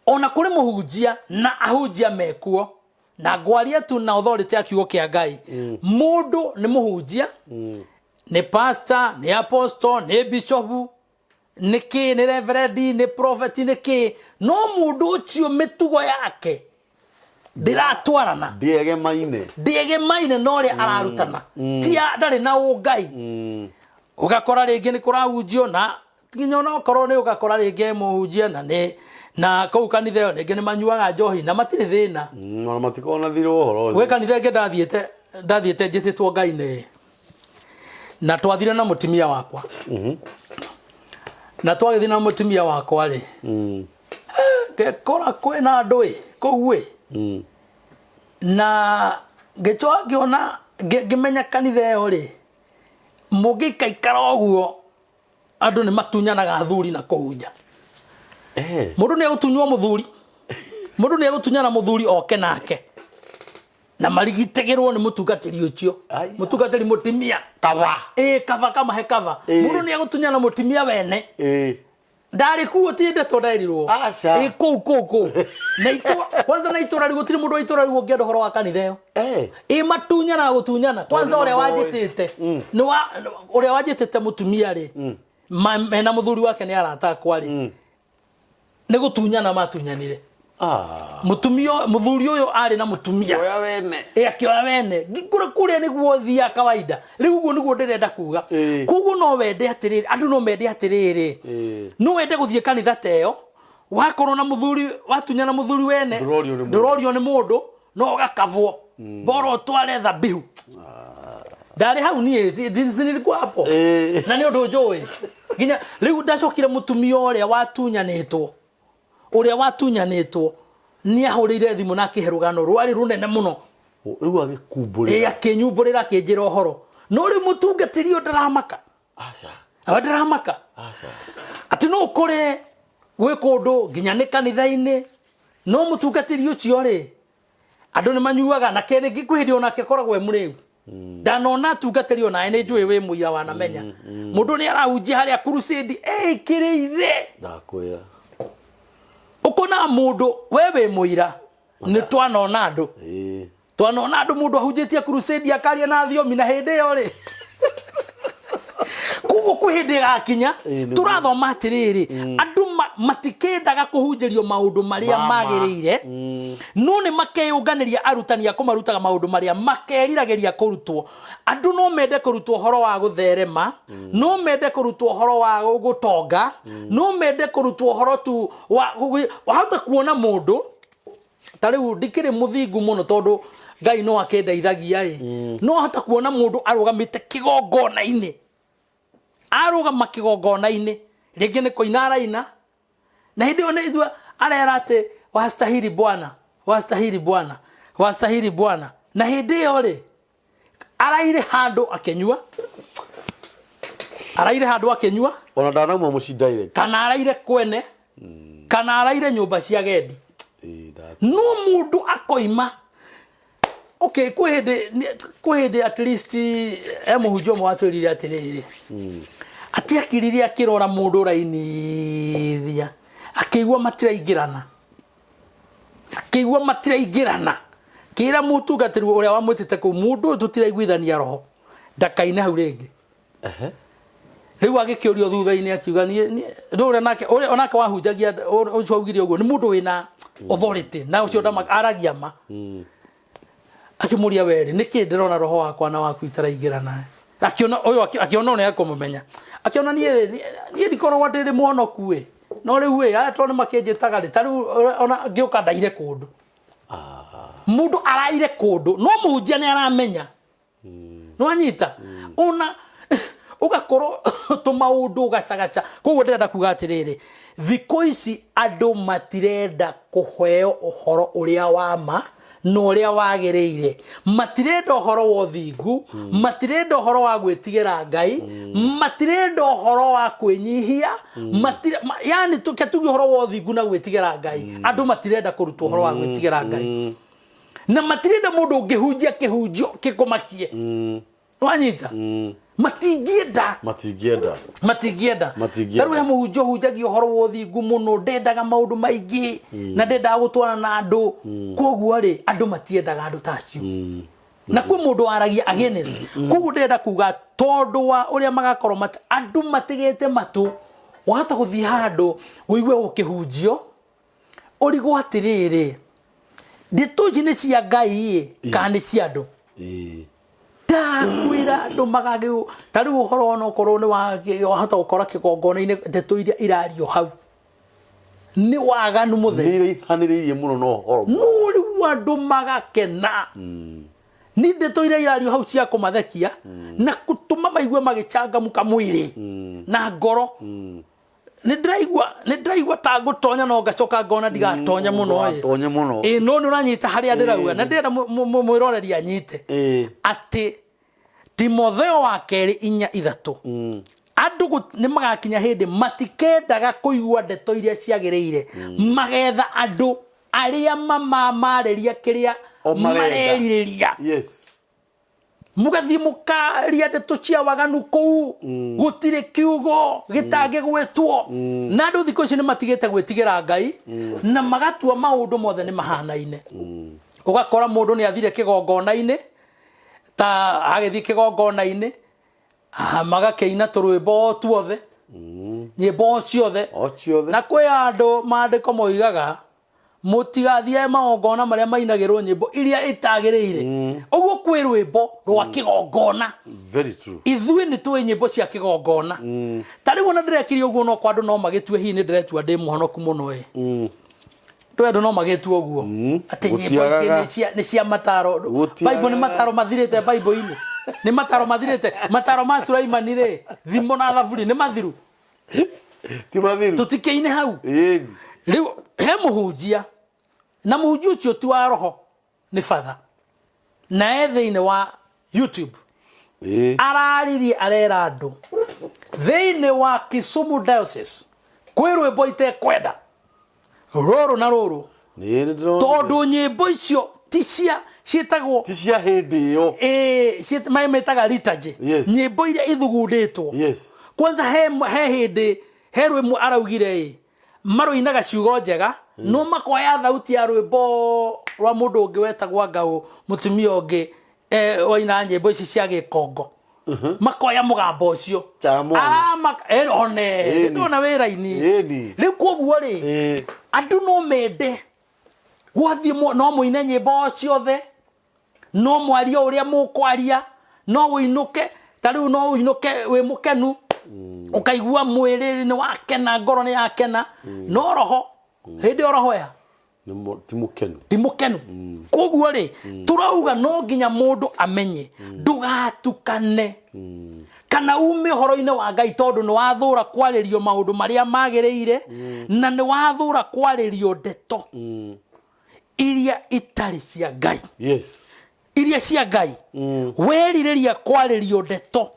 Speaker 2: ona kå rä må hunjia na ahunjia mekuo na ngwaria tu na authority ya kiugo kä a Ngai må ndå nä må hunjia nä pastor nä apostle nä bishop nä kä nä reverend nä prophet nä kä no må ndå å cio mä tugo yake ndĩratwarana
Speaker 1: Ndĩegemaine.
Speaker 2: Ndĩegemaine na ũrĩa ararutana tia ndarĩ na ũngai ũgakora rĩngĩ nĩ kũrahunjio na nginya ona okorwo nĩ ũgakora rĩngĩ mũhunjia na nĩ na kũu kanitha ĩyo rĩngĩ nĩ manyuaga njohi na matirĩ thĩna.
Speaker 1: Ona matikoragwo na thirĩ wa ũhoro
Speaker 2: ũcio. Gwĩ kanitha ĩngĩ ndathiĩte njĩtĩtwo Ngai nĩ na twathire na mũtumia wakwa na twagĩthiĩ na mũtumia wakwa rĩ ngĩkora kwĩna andũ ĩ kũu ĩ na ngĩcoka ngĩona ngĩmenya kanitha ĩyo rĩ mũngĩikaikara ũguo andũ nĩ matunyanaga athuri na kũu nja. Mũndũ nĩ egũtunywo mũthuri, mũndũ nĩ egũtunyana mũthuri oke nake na marigitagĩrwo nĩ mũtungatĩri ũcio.
Speaker 1: Aya.
Speaker 2: Mũtungatĩri mũtimia
Speaker 1: Kaba.
Speaker 2: Ĩ kaba kamahe kaba. Mũndũ nĩ egũtunyana mũtimia wene ndarĩ kuo ti ndeto nderirwo.
Speaker 1: Aca.
Speaker 2: Ĩ kũu kũu kũu na itũra kwanza na itũra rĩu gũtirĩ mũndũ wa itũra rĩu ũngĩenda ũhoro wa kanitha ĩyo. Ĩ matunyana gũtunyana kwanza
Speaker 1: Tondũ
Speaker 2: ũrĩa
Speaker 1: nĩ
Speaker 2: wanjĩtĩte nĩ wa ũrĩa wanjĩtĩte mũtumia rĩ mena mũthuri wake nĩ arata akwa rĩ nĩ gũtunyana matunyanire. Mũtumia mũthuri ũyũ arĩ na mũtumia
Speaker 1: Oya wene.
Speaker 2: Ĩ akĩoya wene ngĩkũra kũrĩa nĩguo thiaga kawaida rĩu ũguo nĩguo ndĩrenda kuga. Koguo no wende atĩrĩrĩ andũ no mende atĩrĩrĩ no wende gũthiĩ kanitha ta ĩyo wakorwo na mũthuri watunyana mũthuri wene
Speaker 1: Ndũrorio nĩ mũndũ.
Speaker 2: ndũrorio nĩ mũndũ no ũgakabwo bora ũtware thabihu ndarĩ hau niĩ nilikuwa hapo na nĩ ũndũ njũĩ nginya rĩu ndacokire mũtumia ũrĩa watunyanĩtwo ũrĩa watunyanĩtwo nĩ ahũrĩire thimũ na akĩhe rũgano rwarĩ rũnene mũno.
Speaker 1: Rĩu agĩkumbũrĩra.
Speaker 2: Ĩ akĩnyumbũrĩra akĩnjĩra ũhoro no rĩu mũtungatĩri ũyũ ndaramaka.
Speaker 1: Aca.
Speaker 2: Awa ndaramaka.
Speaker 1: Aca.
Speaker 2: Atĩ no ũkore gwĩ kũndũ nginya nĩ kanitha-inĩ no mũtungatĩri ũcio rĩ andũ nĩ manyuaga na kerĩ kwĩ hĩndĩ onake akoragwo e mũrĩu. Ndanona atungatĩri onawe nĩ njũĩ wĩ mũira wanamenya mũndũ nĩ arahunjia harĩa crusade ĩkĩrĩire.
Speaker 1: Ndakwĩra.
Speaker 2: Ũkona mũndũ we wĩ mũira nĩ twanona andũ. Twanona andũ mũndũ ahunjĩtie crusade akaria na thiomi na hĩndĩ ĩyo rĩ koguo kwĩ hĩndĩ ĩgakinya tũrathoma atĩrĩrĩ andũ matikĩendaga kũhunjĩrio maũndũ marĩa
Speaker 1: Mama.
Speaker 2: magĩrĩire no nĩ makeyũnganĩria arutani a kũmarutaga maũndũ marĩa makeriragĩria kũrutwo. Andũ no mende kũrutwo ũhoro wa gũtherema no mende kũrutwo ũhoro wa gũtonga no mende kũrutwo ũhoro tu wa wahota kuona mũndũ ta rĩu ndikĩrĩ mũthingu mũno tondũ Ngai no akĩndeithagia ĩ no hota kuona mũndũ arũgamĩte kĩgongona-inĩ arũgama kĩgongona-inĩ rĩngĩ nĩ kũina araina na hĩndĩ ĩyo nĩ ithua arera atĩ wastahili Bwana wastahili Bwana wastahili Bwana na hĩndĩ ĩyo rĩ araire handũ akĩnyua araire handũ akĩnyua
Speaker 1: Ona ndanauma mũciĩ direct.
Speaker 2: Kana araire kwene kana araire nyũmba cia gendi. No mũndũ akoima okay kwĩ hĩndĩ at least e mũhunjia ũmwe watwĩrire atĩrĩrĩ atĩ akirire akĩrora mũndũ ũrainithia akĩigua matiraingĩrana akĩigua matiraingĩrana kĩra mũtungatĩri ũrĩa wamwĩtĩte kũu mũndũ ũyũ tũtiraiguithania roho ndakaine hau rĩngĩ. Rĩu agĩkĩũrio thutha-inĩ akiuga niĩ rĩu ũrĩa nake ũrĩa onake wahunjagia ũcio augire ũguo nĩ mũndũ wĩna authority na ũcio ndama aragia ma. Akĩmũria werĩ nĩkĩ ndĩrona roho wakwa na waku itaraingĩrana akiona ũyũ akiona ũrĩa ekũmũmenya akiona niĩ niĩ ndikoragwo ndĩrĩ mũhonoku ĩ no rĩu ĩ aya tondũ nĩmakĩnjĩtaga rĩ ta rĩu ona ngĩũka ndaire kũndũ mũndũ araire kũndũ no mũhunjia nĩ aramenya nĩwanyita ona Ũgakorwo tũmaũndũ gacagaca. Koguo ndĩrenda kuga atĩrĩrĩ, thikũ ici andũ matirenda kũheo ũhoro ũrĩa wa ma na ũrĩa wagĩrĩire. Matirenda ũhoro wa ũthingu, matirenda ũhoro wa gwĩtigĩra Ngai, matirenda ũhoro wa kwĩnyihia, yani tũke tuge ũhoro wa ũthingu na gwĩtigĩra Ngai. Andũ matirenda kũrutwo ũhoro wa gwĩtigĩra Ngai, na matirenda mũndũ ũngĩhunjia kĩhunjio kĩkũmakie. Wanyita? Matingĩenda.
Speaker 1: Matingĩenda.
Speaker 2: Matingĩenda.
Speaker 1: Matingĩenda.
Speaker 2: Ta rĩu he mũhunjia ũhunjagia ũhoro wa ũthingu mũno, ndendaga maũndũ maingĩ na ndendaga gũtwarana na andũ. Koguo rĩ, andũ matiendaga andũ ta acio, na kwĩ mũndũ waragia against. Koguo ndĩrenda kuga, tondũ wa ũrĩa magakorwo andũ matigĩte matũ, wahota gũthiĩ handũ ũigue gũkĩhunjio, ũrigwo atĩrĩrĩ, ndeto ici nĩ cia Ngai ĩ kana nĩ cia andũ? Ndakwĩra andũ magagĩ ta rĩu ũhoro ona okorwo nĩ wahota gũkora kĩgongona-inĩ, ndeto iria irario hau nĩ waganu mũtheri.
Speaker 1: Nĩ iraihanĩrĩirie mũno na ũhoro.
Speaker 2: No rĩu andũ magakena nĩ ndeto iria irario hau cia kũmathekia na gũtũma maigue magĩcangamuka mwĩrĩ na ngoro. Nĩ ndĩraigua ta ngũtonya, no ngacoka ngona ndigatonya mũno ĩ.
Speaker 1: Ndũgatonye mũno.
Speaker 2: Ĩ, no nĩ ũranyita harĩa ndĩrauga, na ndĩrenda mwĩroreri anyite atĩ Timotheo wa kerĩ 4:3, andũ nĩ magakinya hĩndĩ matikendaga kũigua ndeto iria ciagĩrĩire, magetha andũ arĩa mamamarĩria kĩrĩa
Speaker 1: O marenda.
Speaker 2: marerirĩria. Mũgathiĩ mũkaria ndeto cia waganu kũu, gũtirĩ kiugo gĩtangĩgwetwo, na andũ thikũ ici nĩ matigĩte gwĩtigĩra Ngai na magatua maũndũ mothe nĩ mahanaine. Ũgakora mũndũ nĩ athire kĩgongona-inĩ, ta agĩthiĩ kĩgongona-inĩ, magakĩina tũrwĩmbo o tuothe, nyĩmbo o ciothe.
Speaker 1: O ciothe.
Speaker 2: Na kwĩ andũ maandĩko moigaga mũtigathiage magongona marĩa mainagĩrwo nyĩmbo iria itagĩrĩire. Ũguo kwĩ rwĩmbo rwa kĩgongona.
Speaker 1: Very true.
Speaker 2: Ithuĩ nĩ tũĩ nyĩmbo cia kĩgongona. Ta rĩu ona ndĩrekire ũguo, no kwa andũ no magĩtue hihi nĩ ndĩretua ndĩ mũhonoku mũno ĩ. Ndũ andũ no magĩtue ũguo atĩ nyĩmbo ingĩ
Speaker 1: Gũtiagaga.
Speaker 2: nĩ cia mataro.
Speaker 1: Gũtiagaga.
Speaker 2: Bible nĩ mataro mathirĩte, Bible-inĩ nĩ mataro mathirĩte. Mataro ma Sulaimani rĩ, thimo na thaburi nĩ mathiru.
Speaker 1: Ti mathiru.
Speaker 2: Tũtikĩine hau.
Speaker 1: Ĩni.
Speaker 2: Rĩu he mũhunjia, na mũhunjia ũcio ti wa roho, nĩ batha, na e thĩinĩ wa YouTube. Araririe, arera andũ thĩinĩ wa Kisumu Diocese kwĩ rwĩmbo itekwenda rũrũ na rũrũ.
Speaker 1: Nĩ ndĩrona.
Speaker 2: Tondũ nyĩmbo icio ti cia ciĩtagwo
Speaker 1: Ti cia hĩndĩ ĩyo.
Speaker 2: Ĩĩ, metaga liturgy. Nyĩmbo iria ithugundĩtwo. Kwanza he hĩndĩ he rwĩmbo araugire ĩ marũinaga ciugo njega, no makoya thauti ya rwĩmbo rwa mũndũ ũngĩ wetagwo Ngau, mũtumia ũngĩ waina nyĩmbo ici cia gĩkongo, makoya mũgambo ũcio.
Speaker 1: Charamwana.
Speaker 2: One. Ndona wĩra-inĩ. Rĩu koguo rĩ, andũ no mende gwathiĩ no mũine nyĩmbo o ciothe, no mwarie o ũrĩa mũkwaria, no ũinũke ta rĩu, no ũinũke wĩ mũkenu, ũkaigua mwĩrĩ nĩ wakena, ngoro nĩ yakena, no roho hĩndĩ ĩyo roho ya
Speaker 1: Ti mũkenu.
Speaker 2: Ti mũkenu. Koguo rĩ, tũrauga no nginya mũndũ amenye ndũgatukane kana ume ũhoro-inĩ wa Ngai, tondũ nĩ wathũra kwarĩrio maũndũ marĩa magĩrĩire na nĩ wathũra kwarĩrio ndeto iria itarĩ cia Ngai. Iria cia Ngai, werirĩria kwarĩrio ndeto.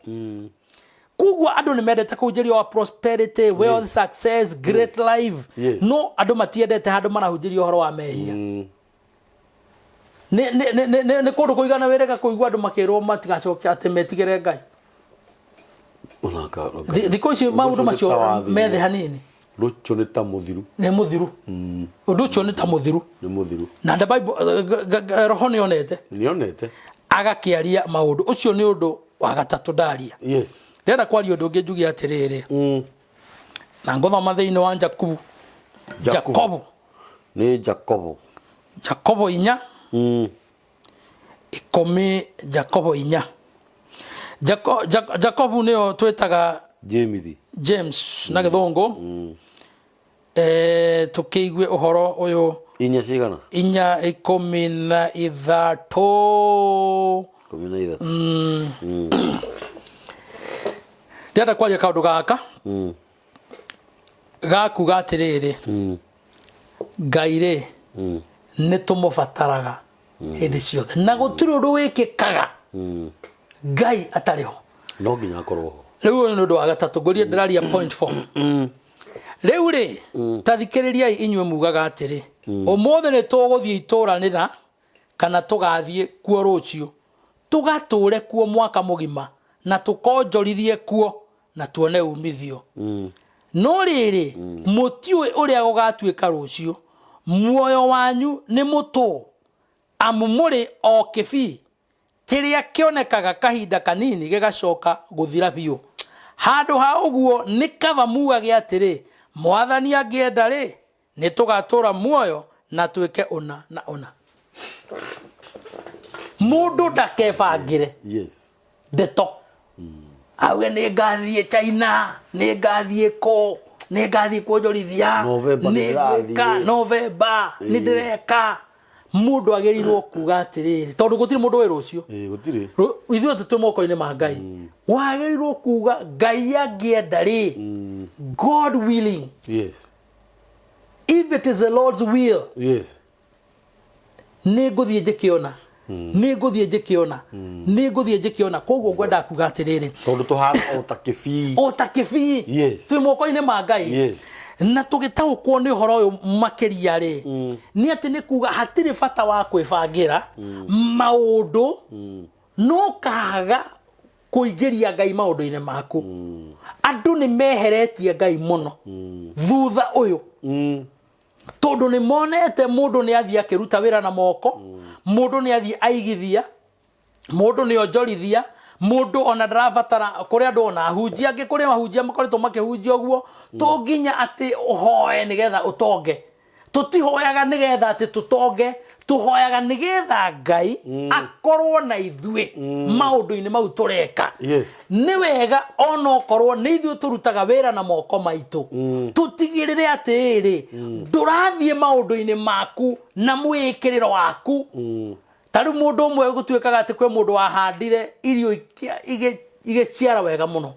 Speaker 2: Koguo andũ nĩ mendete kũhunjĩrio wa prosperity, wealth, success, great life. No andũ matiendete handũ marahunjĩrio ũhoro wa mehia. Nĩ kũndũ kũigana wĩrega kũigua andũ makĩrwo matigacoke atĩ metigĩre Ngai. Thikũ ici maũndũ macio methe hanini.
Speaker 1: Rũcio nĩ ta mũthiru.
Speaker 2: Nĩ mũthiru, ũndũ ũcio nĩ ta mũthiru.
Speaker 1: Nĩ mũthiru.
Speaker 2: Na nda Bible, roho nĩ onete.
Speaker 1: Nĩonete.
Speaker 2: Agakĩaria maũndũ ũcio. Nĩ ũndũ wa gatatũ ndaria. Ndĩrenda kwaria ũndũ ũngĩ, njuge atĩrĩrĩ, na ngũthoma thĩinĩ wa Jakubu.
Speaker 1: Jakubu.
Speaker 2: Jakobo.
Speaker 1: Nĩ Jakobo.
Speaker 2: Jakobo 4 10, Jakobo 4. Jakobu nĩyo twĩtaga
Speaker 1: Jemithi.
Speaker 2: James na gĩthũngũ. Tũkĩigue ũhoro ũyũ.
Speaker 1: Inya cigana?
Speaker 2: 4:13.
Speaker 1: 13.
Speaker 2: Ndĩrenda kwaria kaũndũ gaka gakuga atĩrĩrĩ, Ngai rĩ, nĩ tũmũbataraga hĩndĩ ciothe, na gũtirĩ ũndũ wĩkĩkaga Ngai atarĩ ho.
Speaker 1: No nginya akorwo ho.
Speaker 2: Rĩu ũyũ nĩ ũndũ wa gatatũ ngũrie ndĩraria point four. Rĩu rĩ, ta thikĩrĩriai inyuĩ mugaga atĩrĩ, ũmũthĩ nĩ tũgũthiĩ itũũra rĩna kana tũgathiĩ kuo rũciũ, tũgatũũre kuo mwaka mũgima na tũkonjorithie kuo na tuone umithio. No rĩrĩ, mũtiũĩ ũrĩa gũgatuĩka rũciũ. Muoyo wanyu nĩ mũtũũ, amu mũrĩ o kĩbii kĩrĩa kĩonekaga kahinda kanini gĩgacoka gũthira biũ. Handũ ha ũguo nĩ kaba muugage atĩrĩ, Mwathani angĩenda-rĩ, nĩ tũgatũra muoyo na twĩke ũna na ũna. Mũndũ ndakebangĩre ndeto auge nĩ ngathiĩ China, nĩ ngathiĩ kũ, nĩ ngathiĩ kuonjorithia,
Speaker 1: November
Speaker 2: nĩ
Speaker 1: nĩ
Speaker 2: ngwĩka
Speaker 1: ndĩrathiĩ.
Speaker 2: November nĩ ndĩreka. Mũndũ agĩrĩirwo kuga atĩrĩrĩ, tondũ gũtirĩ mũndũ wĩ rũciũ.
Speaker 1: Ĩĩ, gũtirĩ.
Speaker 2: Ithuĩ twĩ moko-inĩ ma Ngai. Wagĩrĩirwo kuga Ngai angĩenda rĩ, God willing, if it is the Lord's will, nĩ ngũthiĩ njĩkĩona, nĩ ngũthiĩ njĩkĩona, nĩ ngũthiĩ njĩkĩona. Koguo ngwendaga kuga atĩrĩrĩ,
Speaker 1: Tondũ tũhana o ta kĩbii.
Speaker 2: O ta kĩbii. Twĩ moko-inĩ ma Ngai. Na tũgĩtaũkwo nĩ ũhoro ũyũ makĩria rĩ, nĩ atĩ nĩ kuga hatirĩ bata wa kwĩbangĩra maũndũ, no kaga kũingĩria Ngai maũndũ-inĩ maku. Andũ nĩ meheretie Ngai mũno thutha ũyũ, tondũ nĩ monete mũndũ nĩ athiĩ akĩruta wĩra na moko, mũndũ nĩ athiĩ aigithia, mũndũ nĩ onjorithia, mũndũ ona ndarabatara. Kũrĩ andũ ona ahunjia angĩ, kũrĩ ahunjia makoretwo makĩhunjia ũguo, to nginya atĩ ũhoe nĩgetha ũtonge. Tũtihoyaga nĩgetha atĩ tũtonge, tũhoyaga nĩgetha Ngai akorwo na ithuĩ maũndũ-inĩ mau tũreka. Nĩ wega onokorwo nĩ ithuĩ tũrutaga wĩra na moko maitũ, tũtigĩrĩre atĩrĩrĩ, ndũrathiĩ maũndũ-inĩ maku na mwĩĩkĩrĩro waku. Ta rĩu mũndũ ũmwe gũtuĩkaga atĩ kwĩ mũndũ wahandire irio igĩciara wega mũno,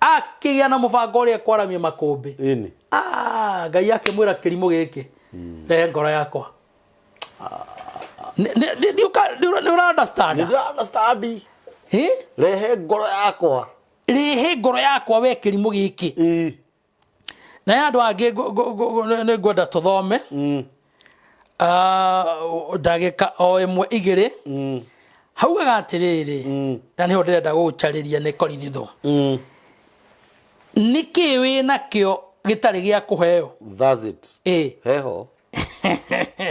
Speaker 2: akĩgĩa na mũbango ũrĩa ekwaramia makũmbĩ. Ah, Ngai akĩmwĩra, kĩrimũ gĩkĩ, rehe ngoro yakwa. Nĩ ũra understand?
Speaker 1: Nĩ ndĩra understand.
Speaker 2: Eh?
Speaker 1: Rehe ngoro yakwa.
Speaker 2: Rehe ngoro yakwa, we kĩrimũ gĩkĩ. Na ya andũ angĩ nĩ ngwenda tũthome Ah, ndagĩka o ĩmwe igĩrĩ. Haugaga atĩrĩrĩ, na nĩho ndĩrenda gũgũcarĩria, nĩ Korinitho, nĩkĩ wĩ nakĩo gĩtarĩ gĩa kũheo?
Speaker 1: That's it.
Speaker 2: Ĩ.
Speaker 1: Heho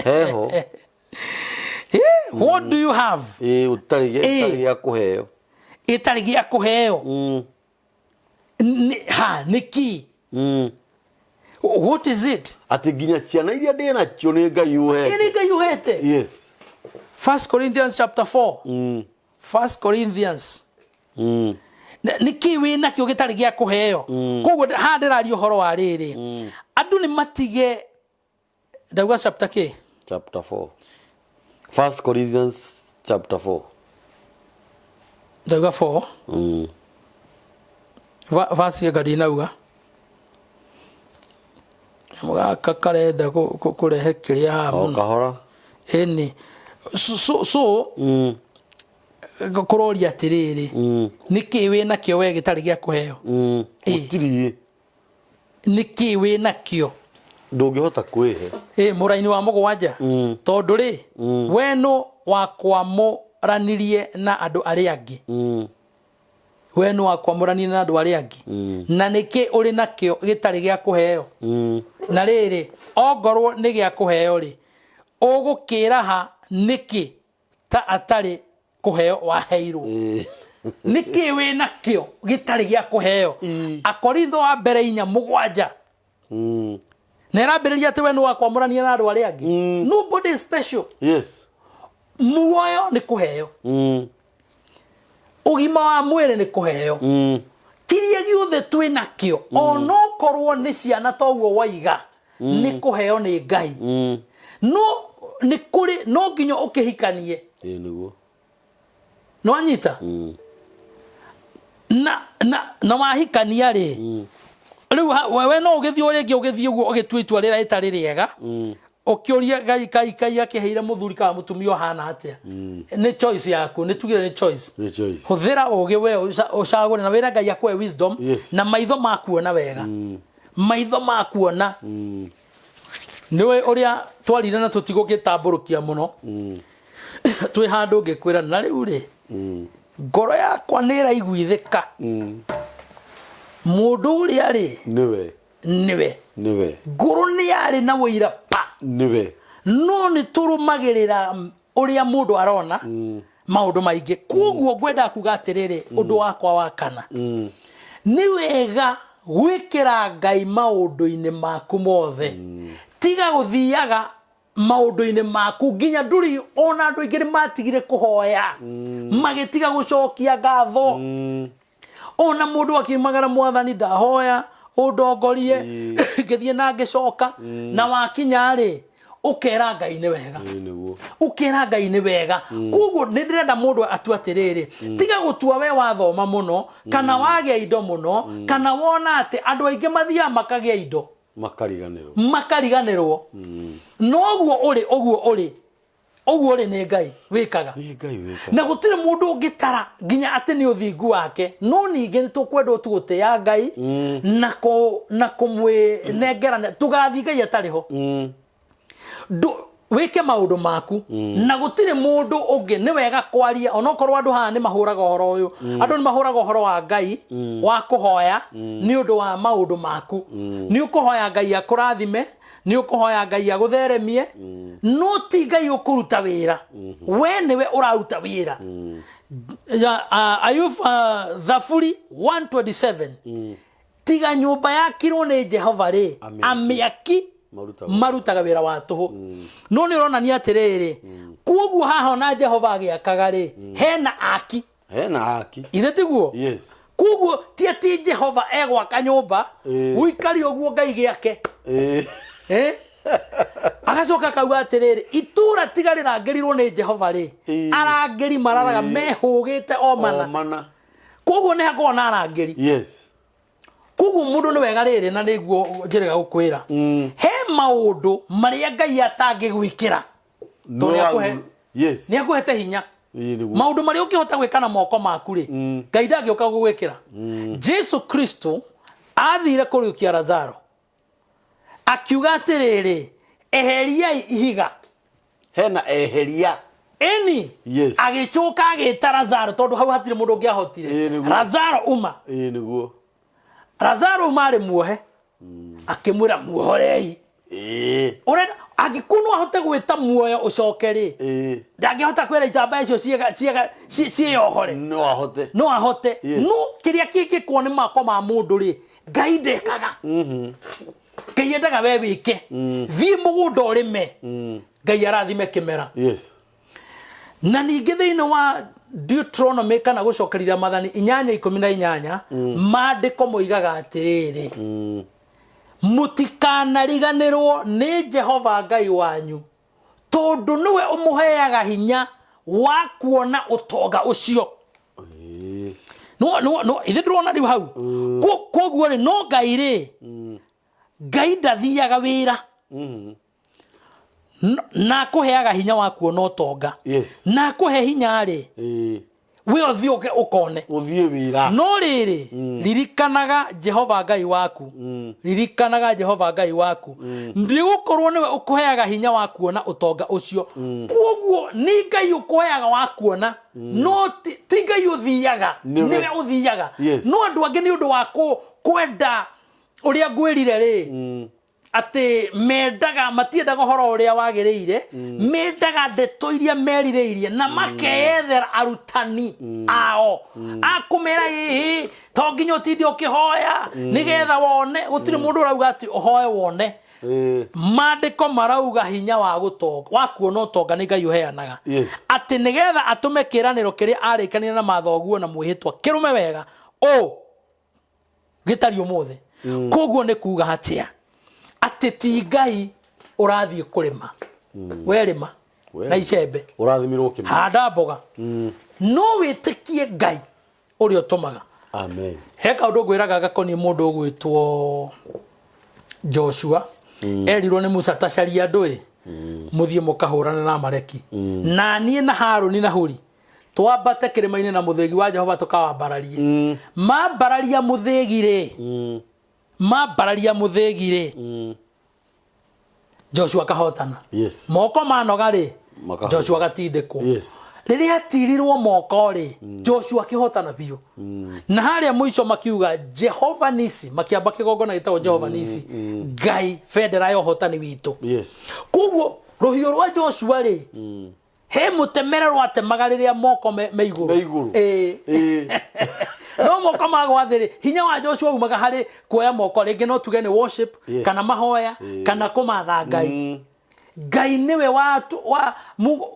Speaker 1: heho.
Speaker 2: What do you have?
Speaker 1: Ĩĩ, ũtarĩ gĩtarĩ gĩa kũheo.
Speaker 2: Gĩtarĩ gĩa kũheo. Ha nĩkĩ? What is it?
Speaker 1: Atĩ nginya ciana iria ndĩ nacio nĩ Ngai
Speaker 2: Ĩ,
Speaker 1: ũhete.
Speaker 2: Nĩ Ngai ũhete. First Corinthians chapter 4. First Corinthians. Nĩkĩ wĩ nakĩo gĩtarĩ gĩa kũheo? Koguo haha ndĩraria ũhoro wa rĩrĩ, andũ nĩ matige. Ndauga chapter kĩ?
Speaker 1: Chapter 4, First Corinthians chapter 4.
Speaker 2: Ndauga 4. Verse ĩyo ndinauga gaka karenda kũrehe kĩrĩa haha
Speaker 1: O
Speaker 2: mũno.
Speaker 1: Kahora.
Speaker 2: Ĩni so kũroria atĩrĩrĩ, nĩkĩ wĩ nakĩo we gĩtarĩ gĩa kũheo? Ĩ.
Speaker 1: Gũtirĩ.
Speaker 2: Nĩkĩ wĩ nakĩo?
Speaker 1: Ndũngĩhota kwĩhe.
Speaker 2: Ĩ, mũraini wa 7. Tondũ rĩ, we nũ wakwamũranirie na andũ arĩa angĩ? We nũ wakwamũranirie na andũ arĩa angĩ? Na nĩkĩ ũrĩ nakĩo gĩtarĩ gĩa kũheo? Na rĩrĩ, ongorwo nĩ gĩa kũheo rĩ, ũgũkĩraha nĩkĩ ta atarĩ kũheo waheirwo? Nĩkĩ wĩ nakĩo gĩtarĩ gĩa kũheo? Akorintho wa mbere 4:7. Na ĩrambĩrĩria atĩ we nĩ wakwamũrania na andũ arĩa angĩ. Nobody is special. Muoyo nĩ kũheo, ũgima wa mwĩrĩ nĩ kũheo, kĩrĩa gĩothe twĩ nakĩo, onokorwo nĩ ciana toguo waiga, nĩ kũheo nĩ Ngai. No nĩ kũrĩ no nginya ũkĩhikanie.
Speaker 1: Ĩĩ, nĩguo.
Speaker 2: Nĩwanyita? Na na na wahikania rĩ, rĩu wewe no ũgĩthiĩ o rĩngĩ, ũgĩthiĩ ũguo ũgĩtua itua rĩrĩa rĩtarĩ rĩega, ũkĩũria Ngai, Ngai, Ngai akĩheire mũthuri kana mũtumia ũhana atĩa? Nĩ choice yaku, nĩ tugire nĩ choice.
Speaker 1: Nĩ choice.
Speaker 2: Hũthĩra ũgĩ we ũcagũre na wĩre Ngai akũhe wisdom na maitho ma kuona wega, maitho ma kuona. Nĩwe ũrĩa twarire na tũtigũgĩtambũrũkia mũno, twĩ handũ ngĩkwĩra na rĩu rĩ, ngoro yakwa nĩ ĩraiguithĩka, mũndũ ũrĩa rĩ,
Speaker 1: nĩwe,
Speaker 2: nĩwe,
Speaker 1: nĩwe,
Speaker 2: ngũrũ nĩ yarĩ na ũira pa,
Speaker 1: nĩwe.
Speaker 2: No nĩ tũrũmagĩrĩra ũrĩa mũndũ arona maũndũ maingĩ. Koguo ngwenda kuga atĩrĩrĩ, ũndũ wakwa wa kana, nĩ wega gwĩkĩra Ngai maũndũ-inĩ maku mothe. Tiga gũthiaga maũndũ-inĩ maku nginya ndũrĩ ona andũ aingĩ nĩ matigire kũhoya, magĩtiga gũcokia ngatho. Ona mũndũ akiumagara, "Mwathani, ndahoya ũndongorie ngĩthiĩ na ngĩcoka," na wakinya rĩ, ũkera Ngai nĩ wega.
Speaker 1: Ĩĩ, nĩguo.
Speaker 2: Ũkera Ngai nĩ wega. Koguo nĩ ndĩrenda mũndũ atue atĩrĩrĩ, tiga gũtua we wathoma mũno kana wagĩa indo mũno, kana wona atĩ andũ aingĩ mathiaga makagĩa indo,
Speaker 1: makariganĩrwo,
Speaker 2: makariganĩrwo. Noguo ũrĩ, ũguo ũrĩ, ũguo ũrĩ, nĩ Ngai wĩkaga.
Speaker 1: Nĩ Ngai wĩkaga.
Speaker 2: Na gũtirĩ mũndũ ũngĩtara nginya atĩ nĩ ũthingu wake. No ningĩ nĩ tũkwenda tu gũtĩĩa Ngai na kũmwĩnengera tũgathiĩ Ngai atarĩ ho. Wĩke maũndũ maku na gũtirĩ mũndũ ũngĩ. Nĩ wega kwaria, onokorwo andũ haha nĩ mahũraga ũhoro ũyũ, andũ nĩ mahũraga ũhoro wa Ngai wa kũhoya nĩ ũndũ wa maũndũ maku. Nĩ ũkũhoya Ngai akũrathime, nĩ ũkũhoya Ngai agũtheremie, no ti Ngai ũkũruta wĩra, we nĩwe ũraruta wĩra. Ayub, Thaburi 127, tiga nyũmba yakirwo nĩ Jehova rĩ,
Speaker 1: Amĩaki.
Speaker 2: Amĩaki
Speaker 1: marutaga
Speaker 2: marutaga wĩra wa tũhũ. No nĩ ũronania atĩrĩrĩ, kuoguo haha ona Jehova agĩakaga rĩ, hena aki.
Speaker 1: Hena aki.
Speaker 2: Ithe tiguo?
Speaker 1: Yes.
Speaker 2: Kuoguo ti atĩ Jehova egwaka nyũmba, ũikari ũguo Ngai gĩake. Eh? Agacoka akauga atĩrĩrĩ, itũra tiga rĩrangĩrirwo nĩ Jehova rĩ, arangĩri mararaga mehũgĩte o mana.
Speaker 1: O mana.
Speaker 2: Koguo nĩ hakoragwo na arangĩri. Koguo mũndũ nĩ wega rĩrĩ, na nĩguo njĩrĩga gũkwĩra, he maũndũ marĩa Ngai atangĩgwĩkĩra tondũ nĩ nĩ akũhete hinya.
Speaker 1: Ĩĩ, nĩguo.
Speaker 2: Maũndũ marĩa ũngĩhota gwĩka na moko maku rĩ, Ngai ndangĩũka gũgwĩkĩra. Jesu Kristo athire kũriũkia Lazaro, akiuga atĩrĩrĩ, "Eheriai ihiga."
Speaker 1: Hena eheria.
Speaker 2: Ĩni. Agĩcoka agĩta Lazaro, tondũ hau hatirĩ mũndũ ũngĩahotire.
Speaker 1: Ĩĩ, nĩguo.
Speaker 2: "Lazaro, uma."
Speaker 1: Ĩĩ, nĩguo.
Speaker 2: Lazaro uma arĩ muohe. Akĩmwĩra, "Muohorei." Ũrenda angĩkorwo no ahote gwĩta muoyo ũcoke rĩ, ndangĩhota kwĩra itambaya icio ciĩyohore?
Speaker 1: No ahote.
Speaker 2: No ahote. No kĩrĩa kĩngĩkwo nĩ mako ma mũndũ rĩ, Ngai ndekaga. Ngai endaga we wĩke. Thiĩ mũgũnda ũrĩme, Ngai arathime kĩmera. Na ningĩ thĩinĩ wa Deuteronomy, kana gũcokerithia mathani, 8:18, maandĩko moigaga atĩrĩrĩ, "Mũtikanariganĩrwo nĩ Jehova Ngai wanyu, tondũ nĩwe ũmũheaga hinya wa kuona ũtonga ũcio." No no no, ithe ndĩrona rĩu hau. Koguo rĩ, no Ngai rĩ, Ngai ndathiaga wĩra. Na akũheaga hinya wa kuona ũtonga. Na akũhe hinya rĩ, we ũthiĩ ũke ũkone.
Speaker 1: Ũthiĩ wĩra.
Speaker 2: No rĩrĩ, ririkanaga Jehova Ngai waku, ririkanaga Jehova Ngai waku, nĩ gũkorwo nĩwe ũkũheaga hinya wa kuona ũtonga ũcio. Koguo nĩ Ngai ũkũheaga wa kuona, no ti Ngai ũthiaga.
Speaker 1: Nĩwe.
Speaker 2: Nĩwe ũthiaga. No andũ angĩ nĩ ũndũ wa kwenda ũrĩa ngwĩrire rĩ, atĩ mendaga, matiendaga ũhoro ũrĩa wagĩrĩire, mendaga ndeto iria merirĩirie na makeyethera arutani ao akũmera, "Ĩhĩ, to nginya ũtinde ũkĩhoya nĩgetha wone." Gũtirĩ mũndũ ũrauga atĩ ũhoe wone. Maandĩko marauga hinya wa gũtonga, wa kuona ũtonga, nĩ Ngai ũheanaga, atĩ nĩgetha atũme kĩĩranĩro kĩrĩa arĩkanire na mathoguo na mwĩhĩtwa kĩrũme wega ũ gĩtariĩ ũmũthĩ. Koguo nĩ kuga atĩa? Atĩ ti Ngai ũrathiĩ kũrĩma, we rĩma
Speaker 1: We
Speaker 2: na
Speaker 1: rĩma.
Speaker 2: icembe.
Speaker 1: Ũrathimirwo kĩmera.
Speaker 2: Handa mboga, no wĩtĩkie Ngai ũrĩa ũtũmaga.
Speaker 1: Amen.
Speaker 2: He kaũndũ ngwĩraga gakoniĩ mũndũ ũgwĩtwo Joshua. Erirwo nĩ Musa tacaria andũ ĩ mũthiĩ mũkahũrane na Amaleki, na niĩ na Harũni na Huri twambate kĩrĩma-inĩ na mũthĩgi wa Jehova tũkawambararie. Mambararia mũthĩgi rĩ, mambararia mũthĩgi rĩ, Joshua akahotana. Moko manoga rĩ, Joshua agatindĩkwo. Rĩrĩa atirirwo moko rĩ, Joshua akĩhotana biũ. Na harĩa mũico makiuga Jehova Nisi, makĩamba kĩgongona gĩtagwo Jehova Nisi, Ngai bendera ya ũhotani witũ. Koguo rũhiũ rwa Joshua rĩ, he mũtemere rwatemaga rĩrĩa moko me igũrũ.
Speaker 1: Me igũrũ.
Speaker 2: Ĩĩ. No moko magwa thĩ rĩ, hinya wa Joshua umaga harĩ kuoya moko, rĩngĩ no tuge nĩ worship, kana mahoya, kana kũmatha Ngai. Ngai nĩwe wa, wa Mungu,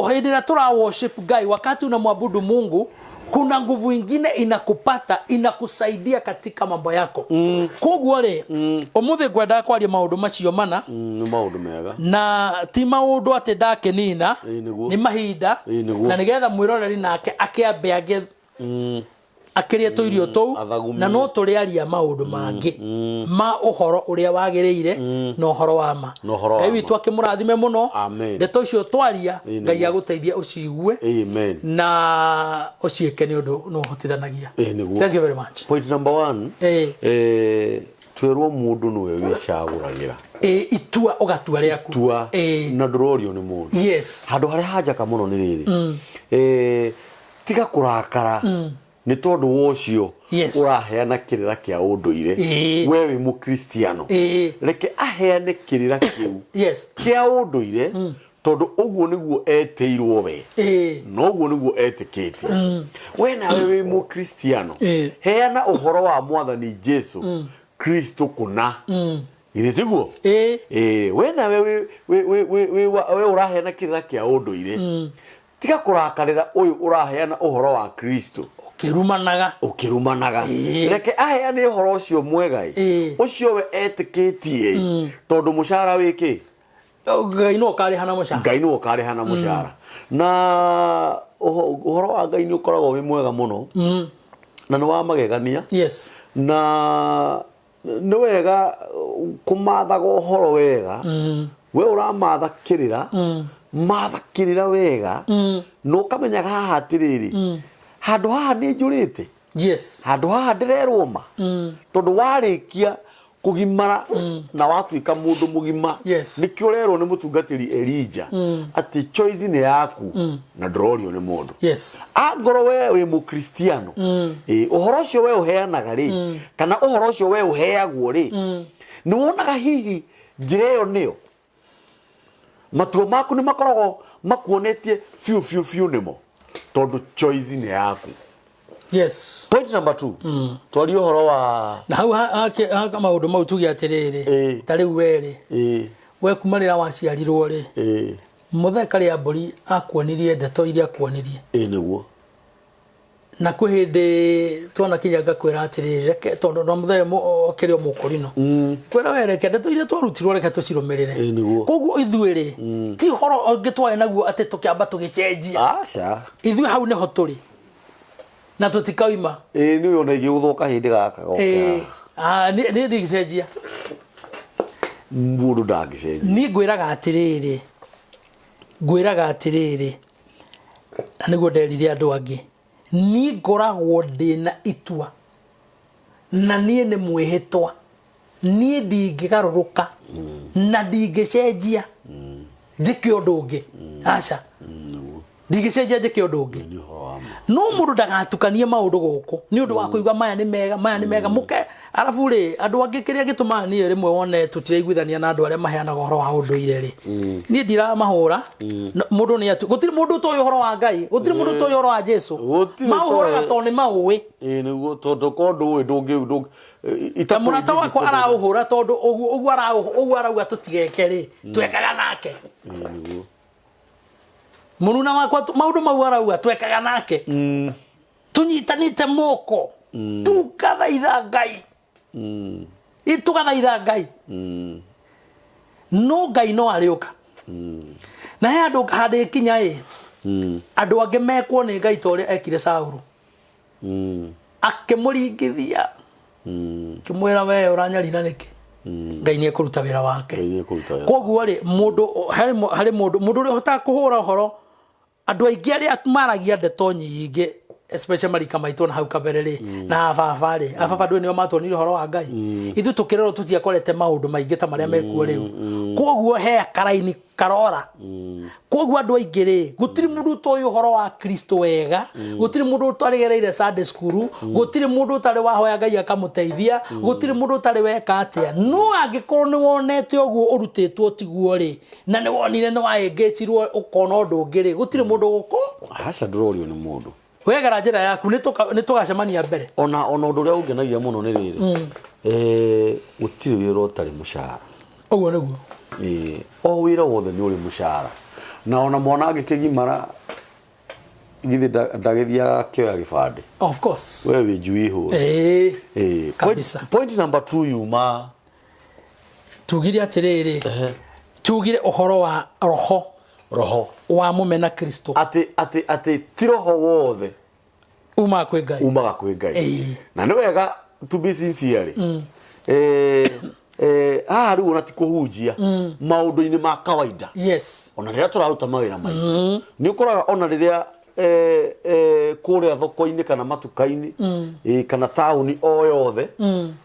Speaker 2: hĩndĩ ĩrĩa tũra worship Ngai, wakati unamwabudu Mungu, kuna nguvu ingine inakupata, inakusaidia katika mambo yako. Koguo rĩ, ũmũthĩ ngwendaga kwaria maũndũ macio mana.
Speaker 1: Nĩ maũndũ mega.
Speaker 2: Na ti maũndũ atĩ ndakĩnina.
Speaker 1: Ĩĩ, nĩguo.
Speaker 2: Nĩ mahinda.
Speaker 1: Ĩĩ, nĩguo.
Speaker 2: Na nĩgetha mwĩroreri nake akĩambe angĩ akĩrĩe tũirio tũu,
Speaker 1: athagumie.
Speaker 2: Na no tũrĩaria maũndũ mangĩ ma ũhoro ũrĩa wagĩrĩire na ũhoro wa ma.
Speaker 1: Na ũhoro wa
Speaker 2: Ngai
Speaker 1: ma.
Speaker 2: witũ akĩmũrathime mũno.
Speaker 1: Amen.
Speaker 2: Ndeto icio twaria,
Speaker 1: Ĩĩ,
Speaker 2: Ngai
Speaker 1: nĩguo.
Speaker 2: agũteithie ũciigue
Speaker 1: Amen.
Speaker 2: na ũciĩke nĩ ũndũ nĩ ũhotithanagia.
Speaker 1: Ĩĩ, nĩguo.
Speaker 2: Thank you very much.
Speaker 1: Point number one.
Speaker 2: Ĩĩ.
Speaker 1: Twerwo mũndũ nĩwe wĩcagũragĩra.
Speaker 2: Ĩĩ, itua ũgatua rĩaku.
Speaker 1: Tua.
Speaker 2: Ĩĩ.
Speaker 1: Na ndũrorio nĩ mũndũ. Handũ harĩa hanjaka mũno nĩ rĩrĩ, tiga kũrakara nĩ tondũ wa ũcio ũraheana kĩrĩra kĩa ũndũire. We wĩ mũkristiano, reke aheane kĩrĩra kĩu kĩa ũndũire, tondũ ũguo nĩguo etĩirwo we, na ũguo nĩguo etĩkĩtie. We nawe wĩ mũkristiano, heana ũhoro wa Mwathani Jesu Kristo kũna. Githĩ tiguo?
Speaker 2: Ĩĩ.
Speaker 1: We nawe we ũraheana kĩrĩra kĩa ũndũire, tiga kũrakarĩra ũyũ ũraheana ũhoro wa Kristo.
Speaker 2: Ũkĩrumanaga.
Speaker 1: Ũkĩrumanaga. Reke aheane ũhoro ũcio mwega ĩ, ũcio we etĩkĩtie, tondũ mũcara wĩ kĩ?
Speaker 2: Ngai no ũkarĩha na mũcara.
Speaker 1: Ngai nĩwe ũkarĩha na mũcara. Na ũhoro wa Ngai nĩ ũkoragwo wĩ mwega mũno, na nĩ wa magegania. Na nĩ wega kũmathaga ũhoro wega. We ũramatha kĩrĩra, matha kĩrĩra wega, na ũkamenyaga haha atĩrĩrĩ, handũ haha nĩ njũrĩte, handũ haha ndĩrerwo ma, tondũ warĩkia kũgimara na watuĩka mũndũ mũgima, nĩkĩo ũrerwo nĩ mũtungatĩri Elijah atĩ choice nĩ yaku na ndũrorio nĩ mũndũ. Angorwo we wĩ mũkristiano, ũhoro ũcio we ũheanaga rĩ, kana ũhoro ũcio we ũheagwo rĩ, nĩ wonaga hihi njĩra ĩyo nĩyo matua maku nĩ makoragwo makuonetie biũ biũ biũ nĩmo, tondũ choice nĩ yaku. Point number 2, twarie ũhoro wa
Speaker 2: Na hau maũndũ mau tuge atĩrĩrĩ, ta rĩu we rĩ, we kuma rĩrĩa waciarirwo rĩ, mũthee karĩa mbũri akuonirie ndeto iria akuonirie.
Speaker 1: Ĩĩ, nĩguo.
Speaker 2: Na kwĩ hĩndĩ twanakinya ngakwĩra atĩrĩrĩ, reke tondũ na mũthee akĩrĩ o mũkũrino, kwĩra we reke ndeto iria twarutirwo reke tũcirũmĩrĩre.
Speaker 1: Ĩĩ, nĩguo.
Speaker 2: Koguo ithuĩ rĩ, ti ũhoro ũngĩ twarĩ naguo atĩ tũkĩamba tũgĩcenjia.
Speaker 1: Aca.
Speaker 2: Ithuĩ hau nĩho tũrĩ na tũtikaima.
Speaker 1: Ĩĩ, nĩ ona ingĩgũthũka hĩndĩ gaka goke haha.
Speaker 2: Niĩ ndingĩcenjia.
Speaker 1: Mũndũ ndangĩcenjia.
Speaker 2: Niĩ ngwĩraga atĩrĩrĩ, ngwĩraga atĩrĩrĩ, na nĩguo nderire andũ angĩ, niĩ ngoragwo ndĩna itua na niĩ nĩ mwĩhĩtwa, niĩ ndingĩgarũrũka na ndingĩcenjia njĩke ũndũ ũngĩ. Aca, ndingĩcenjia njĩke ũndũ ũngĩ.
Speaker 1: Nĩ ũhoro wa ma.
Speaker 2: No mũndũ ndagatukanie maũndũ gũkũ nĩ ũndũ wa kũigua maya nĩ mega, maya nĩ mega mũke. Arabu rĩ, andũ angĩ kĩrĩa gĩtũmaga niĩ rĩmwe wone tũtiraiguithania na andũ arĩa maheanaga ũhoro wa ũndũire rĩ, niĩ ndiramahũra. No, mũndũ nĩ atu, gũtirĩ mũndũ ũtoĩ ũhoro wa Ngai, gũtirĩ mũndũ ũtoĩ ũhoro wa Jesu.
Speaker 1: Gũtirĩ
Speaker 2: Maũhũraga
Speaker 1: ũtoĩ.
Speaker 2: tondũ nĩ maũĩ.
Speaker 1: Ĩĩ, nĩguo, tondũ korwo ndũĩ, ndũngĩ,
Speaker 2: Ta mũrata wakwa araũhũra tondũ ũguo arauga tũtigeke rĩ, twekaga nake.
Speaker 1: Ĩĩ, nĩguo.
Speaker 2: Mũruna wakwa maũndũ mau arauga twekaga nake. Tũnyitanĩte moko, tũgathaitha Ngai. Ĩ, tũgathaitha Ngai. No Ngai no arĩũka. Na he andũ handũ ĩkinya ĩ, andũ angĩ mekwo nĩ Ngai ta ũrĩa ekire Saũlũ. Akĩmũringithia, akĩmwĩra, "We ũranyarira nĩkĩ? Ngai nĩ ekũruta wĩra wake."
Speaker 1: Ngai nĩ ekũruta wĩra.
Speaker 2: Koguo rĩ, mũndũ harĩ mũndũ ũrĩa ũhotaga kũhũra ũhoro, andũ aingĩ arĩa maragia ndeto nyingĩ, especially marika maitũ na hau kabere rĩ, na ababa rĩ, ababa ndũĩ nĩo matuonire ũhoro wa Ngai. Ithuĩ tũkĩrerwo tũtiakorete maũndũ maingĩ ta marĩa mekuo rĩu. Koguo he karaini karora. Koguo andũ aingĩ rĩ, gũtirĩ mũndũ ũtoĩ ũhoro wa Kristo wega, gũtirĩ mũndũ ũtarĩgereire Sunday school, gũtirĩ mũndũ ũtarĩ wahoya Ngai akamũteithia, gũtirĩ mũndũ ũtarĩ weka atĩa. No angĩkorwo nĩ wonete ũguo ũrutĩtwo tiguo rĩ, na nĩ wonire nĩ waengĩtirwo ũkona ũndũ ũngĩ rĩ, gũtirĩ mũndũ gũkũ.
Speaker 1: Aca, ndũrorio nĩ mũndũ.
Speaker 2: Wegera njĩra yaku, nĩ tũgacemania mbere.
Speaker 1: Ona ũndũ ũrĩa ũngenagia mũno nĩ rĩrĩ, gũtirĩ wĩra ũtarĩ mũcara.
Speaker 2: Ũguo nĩguo.
Speaker 1: O wĩra wothe nĩ ũrĩ mũcara, na ona mwana angĩkĩgimara, githĩ ndagĩthiaga akĩoya gĩbandĩ?
Speaker 2: Of course.
Speaker 1: We wĩ njui hũre.
Speaker 2: Kabisa.
Speaker 1: Point number two yuma?
Speaker 2: Tugire atĩrĩrĩ, tugire ũhoro wa roho
Speaker 1: Roho
Speaker 2: wa mũmena Kristo.
Speaker 1: Atĩ ti roho wothe
Speaker 2: umaga kwĩ Ngai.
Speaker 1: Umaga kwĩ Ngai. Na nĩ wega to be sincere rĩ, haha rĩu ona ti kũhunjia, maũndũ-inĩ ma kawaida, ona rĩrĩa tũraruta mawĩra maitũ, nĩ ũkoraga ona rĩrĩa kũrĩa thoko-inĩ kana matuka-inĩ, kana taũni o yothe,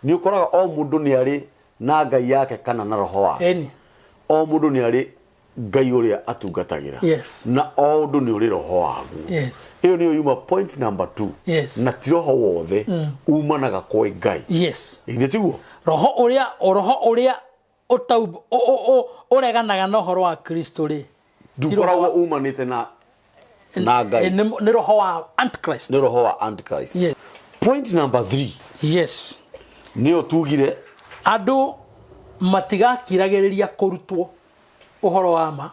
Speaker 1: nĩ ũkoraga o mũndũ nĩ arĩ na Ngai yake kana na roho wake. O mũndũ nĩ arĩ Ngai ũrĩa atungatagĩra. Na o ũndũ nĩ ũrĩ roho waguo. Ĩyo nĩyo yuma point number two. Na ti roho wothe umanaga kwĩ Ngai. Ĩ, nĩ tiguo?
Speaker 2: Roho ũrĩa ũreganaga na ũhoro wa Kristo rĩ, ti roho
Speaker 1: ndũkoragwo umanĩte na Ngai.
Speaker 2: Nĩ roho wa Antichrist.
Speaker 1: Nĩ roho wa Antichrist. Point number three nĩyo tugire.
Speaker 2: Andũ matigakiragĩrĩria kũrutwo ũhoro wa ma,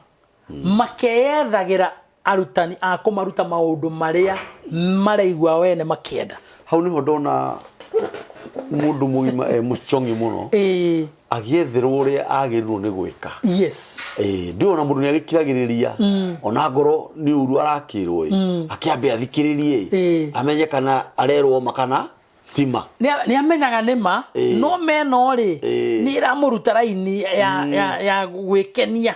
Speaker 2: makeyethagĩra arutani a kũmaruta maũndũ marĩa maraigua wene makĩenda.
Speaker 1: Hau niho ndona mũndũ mũgima e mũcong'i mũno, agĩetherwo ũrĩa agĩrĩirwo nĩ gwĩka. Ndĩrona mũndũ nĩ agĩkiragĩrĩria ona ngoro nĩ ũru arakĩrwo ĩ, akĩambe athikĩrĩrie ĩ, amenye kana arerwo ma kana tima.
Speaker 2: Nĩ amenyaga nĩ ma, no meno rĩ, nĩ ĩramũruta raini ya gwĩkenia.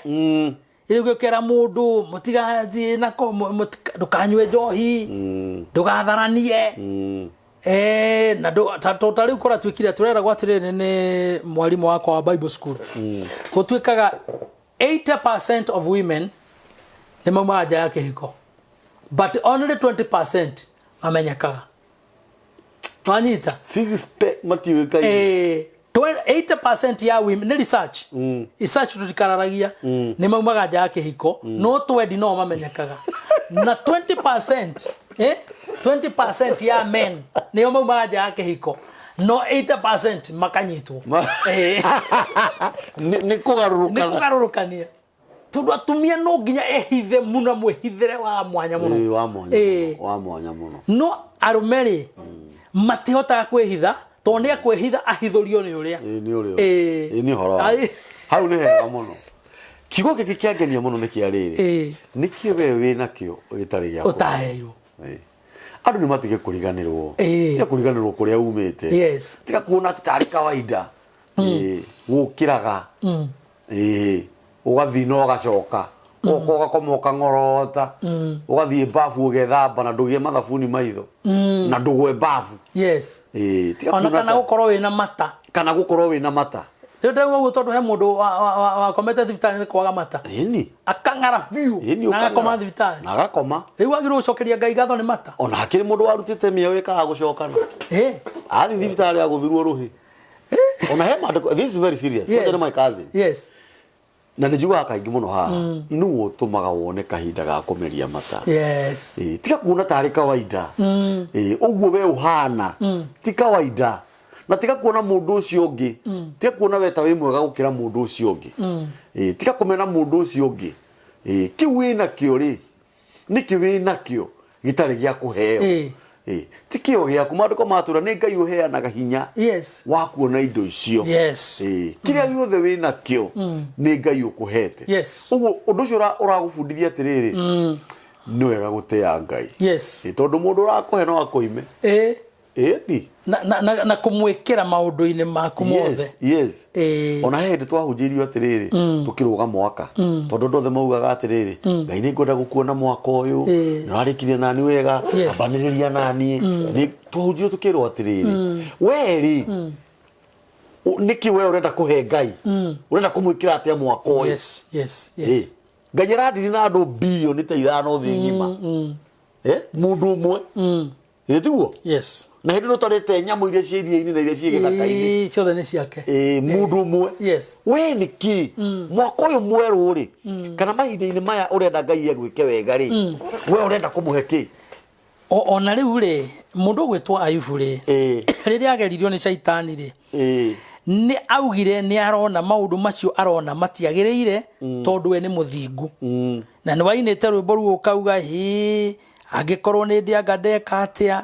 Speaker 2: Rĩu gĩkĩra mũndũ mũtigathiĩ nako, ndũkanyue njohi, ndũgatharanie. Na ta rĩu kũratuĩkire tũreragwo atĩrĩrĩ nĩ mwarimũ wakwa wa Bible school, gũtuĩkaga 80% of women nĩ maumaga nja ya kĩhiko, but only 20% mamenyekaga. Wanyita?
Speaker 1: 60 matiũĩkaine.
Speaker 2: 80% ya women, nĩ research tũtikararagia, nĩ maumaga nja ya kĩhiko, no 20 no mamenyekaga, na 20%, 20% ya men nĩo maumaga nja ya kĩhiko, no 80% makanyitwo.
Speaker 1: Nĩ
Speaker 2: nĩ
Speaker 1: kũgarũrũkana.
Speaker 2: Kũgarũrũkania, tondũ atumia no nginya ehithe mũno, mwĩhithĩre wa mwanya mũno.
Speaker 1: Wa mwanya mũno, wa mwanya mũno.
Speaker 2: No arũme rĩ, matihotaga kwĩhitha, tondũ nĩ ekwĩhitha ahithũrio nĩ ũrĩa.
Speaker 1: Ĩĩ, nĩ ũrĩa. Ĩĩ, nĩ ũhoro wa hau nĩ hega mũno. Kiugo gĩkĩ kĩangenia mũno nĩ kĩa rĩrĩ, nĩkĩ we wĩ nakĩo gĩtarĩ gĩa
Speaker 2: ũtaheirwo?
Speaker 1: Andũ nĩ matige kũriganĩrwo. Tiga kũriganĩrwo kũrĩa umĩte. Tiga kuona atĩ tarĩ kawaida. Gũkĩraga, ũgathiĩ na ũgacoka, ũgoka ũgakoma ũkang'orota, ũgathiĩ babu ũgethamba na ndũgĩe mathabuni maitho na ndũgwe babu. Tiga
Speaker 2: ona
Speaker 1: kuona
Speaker 2: kana gũkorwo wĩna mata.
Speaker 1: Kana gũkorwo wĩna mata.
Speaker 2: Rĩu ndauga ũguo tondũ he mũndũ wakomete thibitarĩ nĩ kwaga mata, akang'ara biũ, na agakoma thibitarĩ.
Speaker 1: Na agakoma.
Speaker 2: Rĩu wagĩrĩirwo gũcokeria Ngai ngatho nĩ mata.
Speaker 1: Ona hakĩrĩ mũndũ warutĩte mĩeo ĩkaga gũcokana, athiĩ thibitarĩ agũthirwo rũhĩ. Ona he maandĩko, this is very serious. Kwanza nĩ my cousin, na nĩ njugaga kaingĩ mũno haha, nĩwe ũtũmaga wone kahinda ga kũmeria mata. Tiga kuona tarĩ kawaida. Ũguo we ũhana ti kawaida, na tiga kuona mũndũ ũcio ũngĩ, tiga kuona we ta wĩ mwega gũkĩra mũndũ ũcio ũngĩ. Tiga kũmena mũndũ ũcio ũngĩ. Kĩu wĩ nakĩo rĩ, nĩkĩ wĩ nakĩo gĩtarĩ gĩa kũheo? Ti kĩo gĩaku. Maandĩko matũra nĩ Ngai ũheanaga hinya wa kuona indo icio. Kĩrĩa gĩothe wĩ nakĩo nĩ Ngai ũkũhete. Ũguo ũndũ ũcio ũragũbundithia atĩrĩrĩ, nĩ wega gũtĩa Ngai. Tondũ mũndũ ũrakũhe no akũime. Ĩni.
Speaker 2: Na kũmwĩkĩra maũndũ-inĩ maku mothe.
Speaker 1: Yes.
Speaker 2: Ĩĩ.
Speaker 1: Ona he hĩndĩ twahunjĩirio atĩrĩrĩ, tũkĩrũga mwaka, tondũ andũ othe maugaga atĩrĩrĩ, Ngai nĩ ngwenda gũkuona mwaka ũyũ, nĩ ũrarĩkirie nani wega, ambanĩrĩria naniĩ. Nĩ twahunjĩirio tũkĩrwo atĩrĩrĩ, we rĩ, nĩkĩ we ũrenda kũhe Ngai, ũrenda kũmwĩkĩra atĩa mwaka ũyũ? Ngai arandiri na andũ bilioni ta 5 thĩ ng'ima. Mũndũ ũmwe. Ĩ tiguo?
Speaker 2: Yes.
Speaker 1: Na hĩndĩ ĩno ũtarĩte nyamũ iria ciĩ iria-inĩ na iria ciĩ gĩthaka-inĩ.
Speaker 2: Ĩĩ, ciothe nĩ ciake.
Speaker 1: Ĩ, mũndũ ũmwe.
Speaker 2: Yes.
Speaker 1: We nĩ kĩ? Mwaka ũyũ mwerũ rĩ, kana mahinda-inĩ maya ũrenda Ngai agwĩke wega rĩ, we ũrenda kũmũhe kĩ?
Speaker 2: Ona rĩu rĩ, mũndũ ũgwĩtwo Ayubu rĩ, rĩrĩa ageririo nĩ Caitani rĩ, nĩ augire nĩ arona maũndũ macio arona matiagĩrĩire, tondũ we nĩ mũthingu. Na nĩ wainĩte rwĩmbo ruo ũkauga, hĩ, angĩkorwo nĩ ndĩanga ndeka atĩa,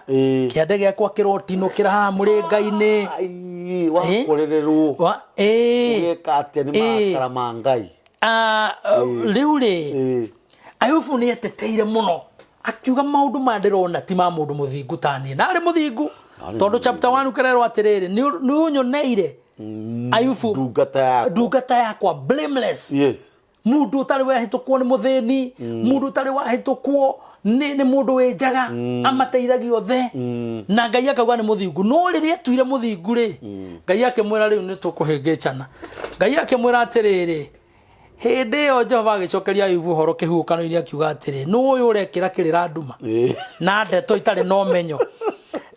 Speaker 2: kĩande gĩakwa kĩrotinũkĩra haha mũrĩnga-inĩ.
Speaker 1: Ai, wakorererwo.
Speaker 2: Ĩĩ.
Speaker 1: Ũgeka atĩa nĩ marakara ma Ngai.
Speaker 2: Rĩu rĩ, Ayubu nĩ eteteire mũno akiuga maũndũ maya ndĩrona ti ma mũndũ mũthingu ta niĩ, na arĩ mũthingu,
Speaker 1: Arĩ
Speaker 2: tondũ chapter 1 ũkererwo atĩrĩrĩ, nĩ ũnyoneire Ayubu
Speaker 1: ndungata yakwa,
Speaker 2: ndungata yakwa blameless. Mundu utari wahĩtũkwo nĩ mũthĩni, mundu utari wahĩtũkwo nĩ mũndũ wĩ njaga, amateithagia othe, na Ngai akauga nĩ mũthingu. No rĩrĩa etuire mũthingu rĩ, Ngai akĩmwĩra rĩu nĩ tũkũhĩngĩcana. Ngai akĩmwĩra atĩrĩrĩ, hĩndĩ ĩyo Jehova agĩcokeria Ayubu ũhoro kĩhuhũkano-inĩ akiuga atĩrĩ, nũ ũyũ ũrekĩra kĩrĩra nduma na ndeto itarĩ na ũmenyo?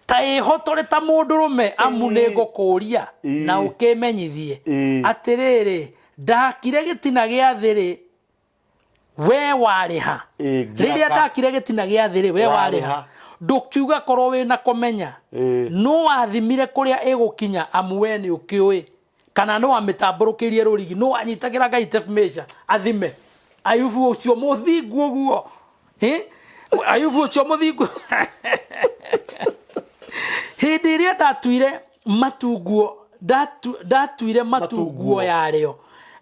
Speaker 2: Ta ĩhotore ta mũndũrũme, amu nĩ ngũkũũria na ũkĩmenyithie. Atĩrĩrĩ, ndakire gĩtina gĩa thĩ rĩ, we warĩha?
Speaker 1: Ngĩaka.
Speaker 2: Rĩrĩa ndakire gĩtina gĩa thĩ rĩ, we
Speaker 1: Warĩha.
Speaker 2: warĩha? Ndũkiuga korwo wĩna kũmenya. Nũ wathimire kũrĩa ĩgũkinya, amu we nĩ ũkĩũĩ? Kana nũ wamĩtambũrũkĩirie rũrigi? Nũ wanyitagĩra Ngai tape measure athime? Ayubu ũcio mũthingu ũguo. Ayubu ũcio mũthingu. Hĩndĩ ĩrĩa ndatuire matunguo, ndatuire matunguo yarĩo,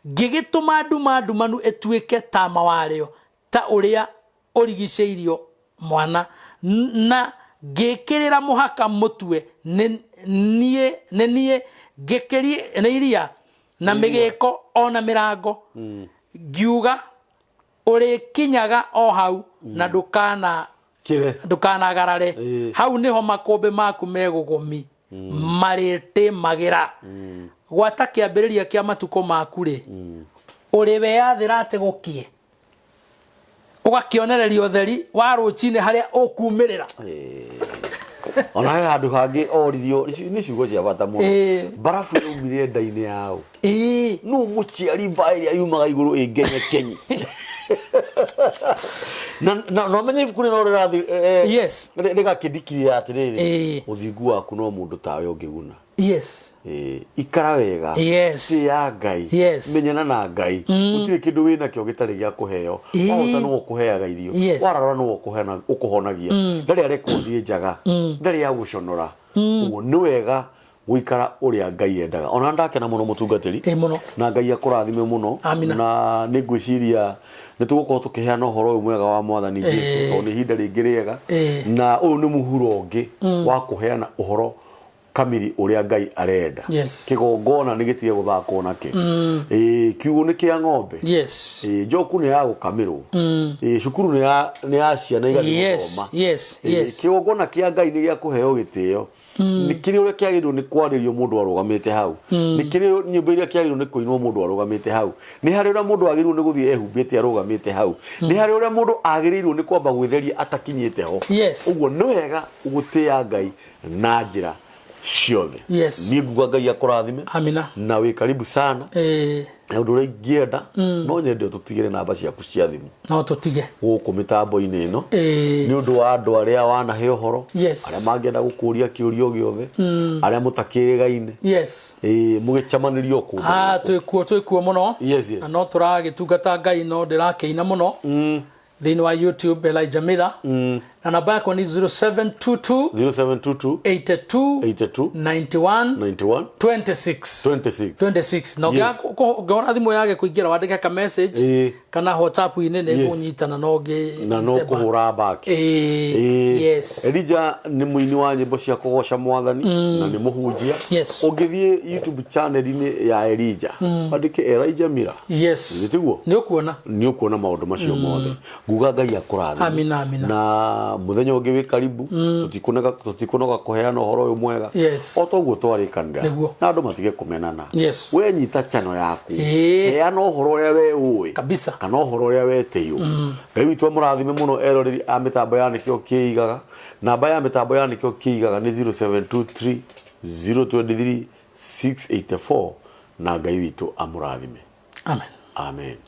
Speaker 2: ngĩgĩtũma nduma ndumanu ĩtuĩke tama warĩo, ta ũrĩa ũrigicĩirio mwana, na ngĩkĩrĩra mũhaka mũtue nĩ niĩ, ngĩkĩria nĩ iria na mĩgĩko ona mĩrango, ngiuga ũrĩkinyaga o hau na ndũkana
Speaker 1: Kire.
Speaker 2: ndũkanagarare. Hau nĩho makũmbĩ maku megũgũmi marĩtĩmagĩra. Gwata kĩambĩrĩria kĩa matukũ maku rĩ, ũrĩ weyathĩra atĩ gũkie, ũgakĩonereria ũtheri wa rũcinĩ harĩa ũkumĩrĩra.
Speaker 1: Ona he handũ hangĩ oririo, ici nĩ ciugo cia bata mũno. Mbarabu yaumire nda-inĩ yao. Nũ mũciari mbaa ĩrĩa yumaga igũrũ ĩngenyekenye? Na ũmenye ibuku rĩno rĩrathiĩ, rĩgakĩndikirira atĩrĩrĩ, ũthingu waku no mũndũ tawe ũngĩguna. Ikara wega. Tĩĩa Ngai. Menyana na Ngai. Gũtirĩ kĩndũ wĩnakĩo gĩtarĩ gĩa kũheo. Wahota nĩwe ũkũheaga irio. Warara nĩwe ũkũhonagia. Ndarĩ arekwo ũthiĩ njaga. Ndarĩ agũconora. Ũguo nĩ wega gũikara ũrĩa Ngai endaga. Ona ndakena mũno mũtungatĩri.
Speaker 2: Ĩ mũno.
Speaker 1: Na Ngai akũrathime mũno.
Speaker 2: Amina.
Speaker 1: Na nĩ ngwĩciria nĩ tũgũkorwo tũkĩheana ũhoro ũyũ mwega wa Mwathani Jesu, tondũ nĩ ihinda rĩngĩ rĩega. Na ũyũ nĩ mũhuro ũngĩ wa kũheana ũhoro kamiri ũrĩa Ngai arenda. Kĩgongona nĩ gĩtige gũthakwo nakĩo. Kiugũ nĩ kĩa ng'ombe. Njoku nĩ ya gũkamĩrwo. Cukuru nĩ ya ciana igathiĩ gũthoma. Kĩgongona kĩa Ngai nĩ gĩa kũheo gĩtĩo. Nĩ kĩrĩ ũrĩa kĩagĩrĩirwo nĩ kwarĩrio mũndũ arũgamĩte hau. Nĩ kĩrĩ nyĩmbo iria kĩagĩrĩirwo nĩ kũinwo mũndũ arũgamĩte hau. Nĩ harĩ ũrĩa mũndũ agĩrĩirwo nĩ gũthiĩ ehumbĩte arũgamĩte hau. Nĩ harĩ ũrĩa mũndũ agĩrĩirwo nĩ kwamba gwĩtheria atakinyĩte ho. Ũguo nĩ wega gũtĩĩa Ngai na njĩra ciothe. Niĩ nguga Ngai akũrathime.
Speaker 2: Amina.
Speaker 1: Na wĩ karibu sana. Na ũndũ ũrĩa ingĩenda, no nyende ũtũtigĩre namba ciaku cia thimũ.
Speaker 2: No tũtige.
Speaker 1: Gũkũ mĩtambo-inĩ ĩno. Nĩ ũndũ wa andũ arĩa wanahe ũhoro, arĩa mangĩenda gũkũria kĩũria o gĩothe, arĩa mũtakĩrĩgaine. Mũgĩcemanĩrie o kũndũ gũkũ.
Speaker 2: Twĩkuo mũno.
Speaker 1: Yes.
Speaker 2: Na no tũragĩtungata Ngai, no ndĩrakĩina mũno. Thĩinĩ wa YouTube Elijah Miller. Na namba yakwa nĩ 0722
Speaker 1: 0722
Speaker 2: 82
Speaker 1: 82
Speaker 2: 91
Speaker 1: 91
Speaker 2: 26.
Speaker 1: 26.
Speaker 2: 26. Na ũngĩhũra thimũ yage kũingĩra, wandĩke ka message kana WhatsApp-inĩ, nĩ ngũnyitana no ngĩ
Speaker 1: Na no kũhũra back.
Speaker 2: Ĩĩ,
Speaker 1: Ĩĩ.
Speaker 2: yes.
Speaker 1: Elijah nĩ mũini wa nyĩmbo cia kũgoca mwathani na nĩ mũhunjia. Ũngĩthiĩ YouTube channel-inĩ ya Elijah, wandĩke Elijah Mira, Nĩ tiguo?
Speaker 2: Nĩ ũkuona.
Speaker 1: Nĩ ũkuona maũndũ macio mothe. Nguga Ngai akũrathime.
Speaker 2: Amina, amina.
Speaker 1: Na mũthenya ũngĩ wĩ karibu. Tũtikũnoga kũheana ũhoro ũyũ mwega o toguo twarĩkanĩra. Na andũ matige kũmenana. We nyita channel yaku, heana ũhoro ũrĩa we ũĩ kana ũhoro ũrĩa wetĩirwo. Ngai witũ amũrathime mũno, eroreri a mĩtambo ya Nĩkĩo Kĩigaga. Namba ya mĩtambo ya Nĩkĩo Kĩigaga nĩ 0723 023 684, na Ngai witũ amũrathime.
Speaker 2: Amen.
Speaker 1: Amen.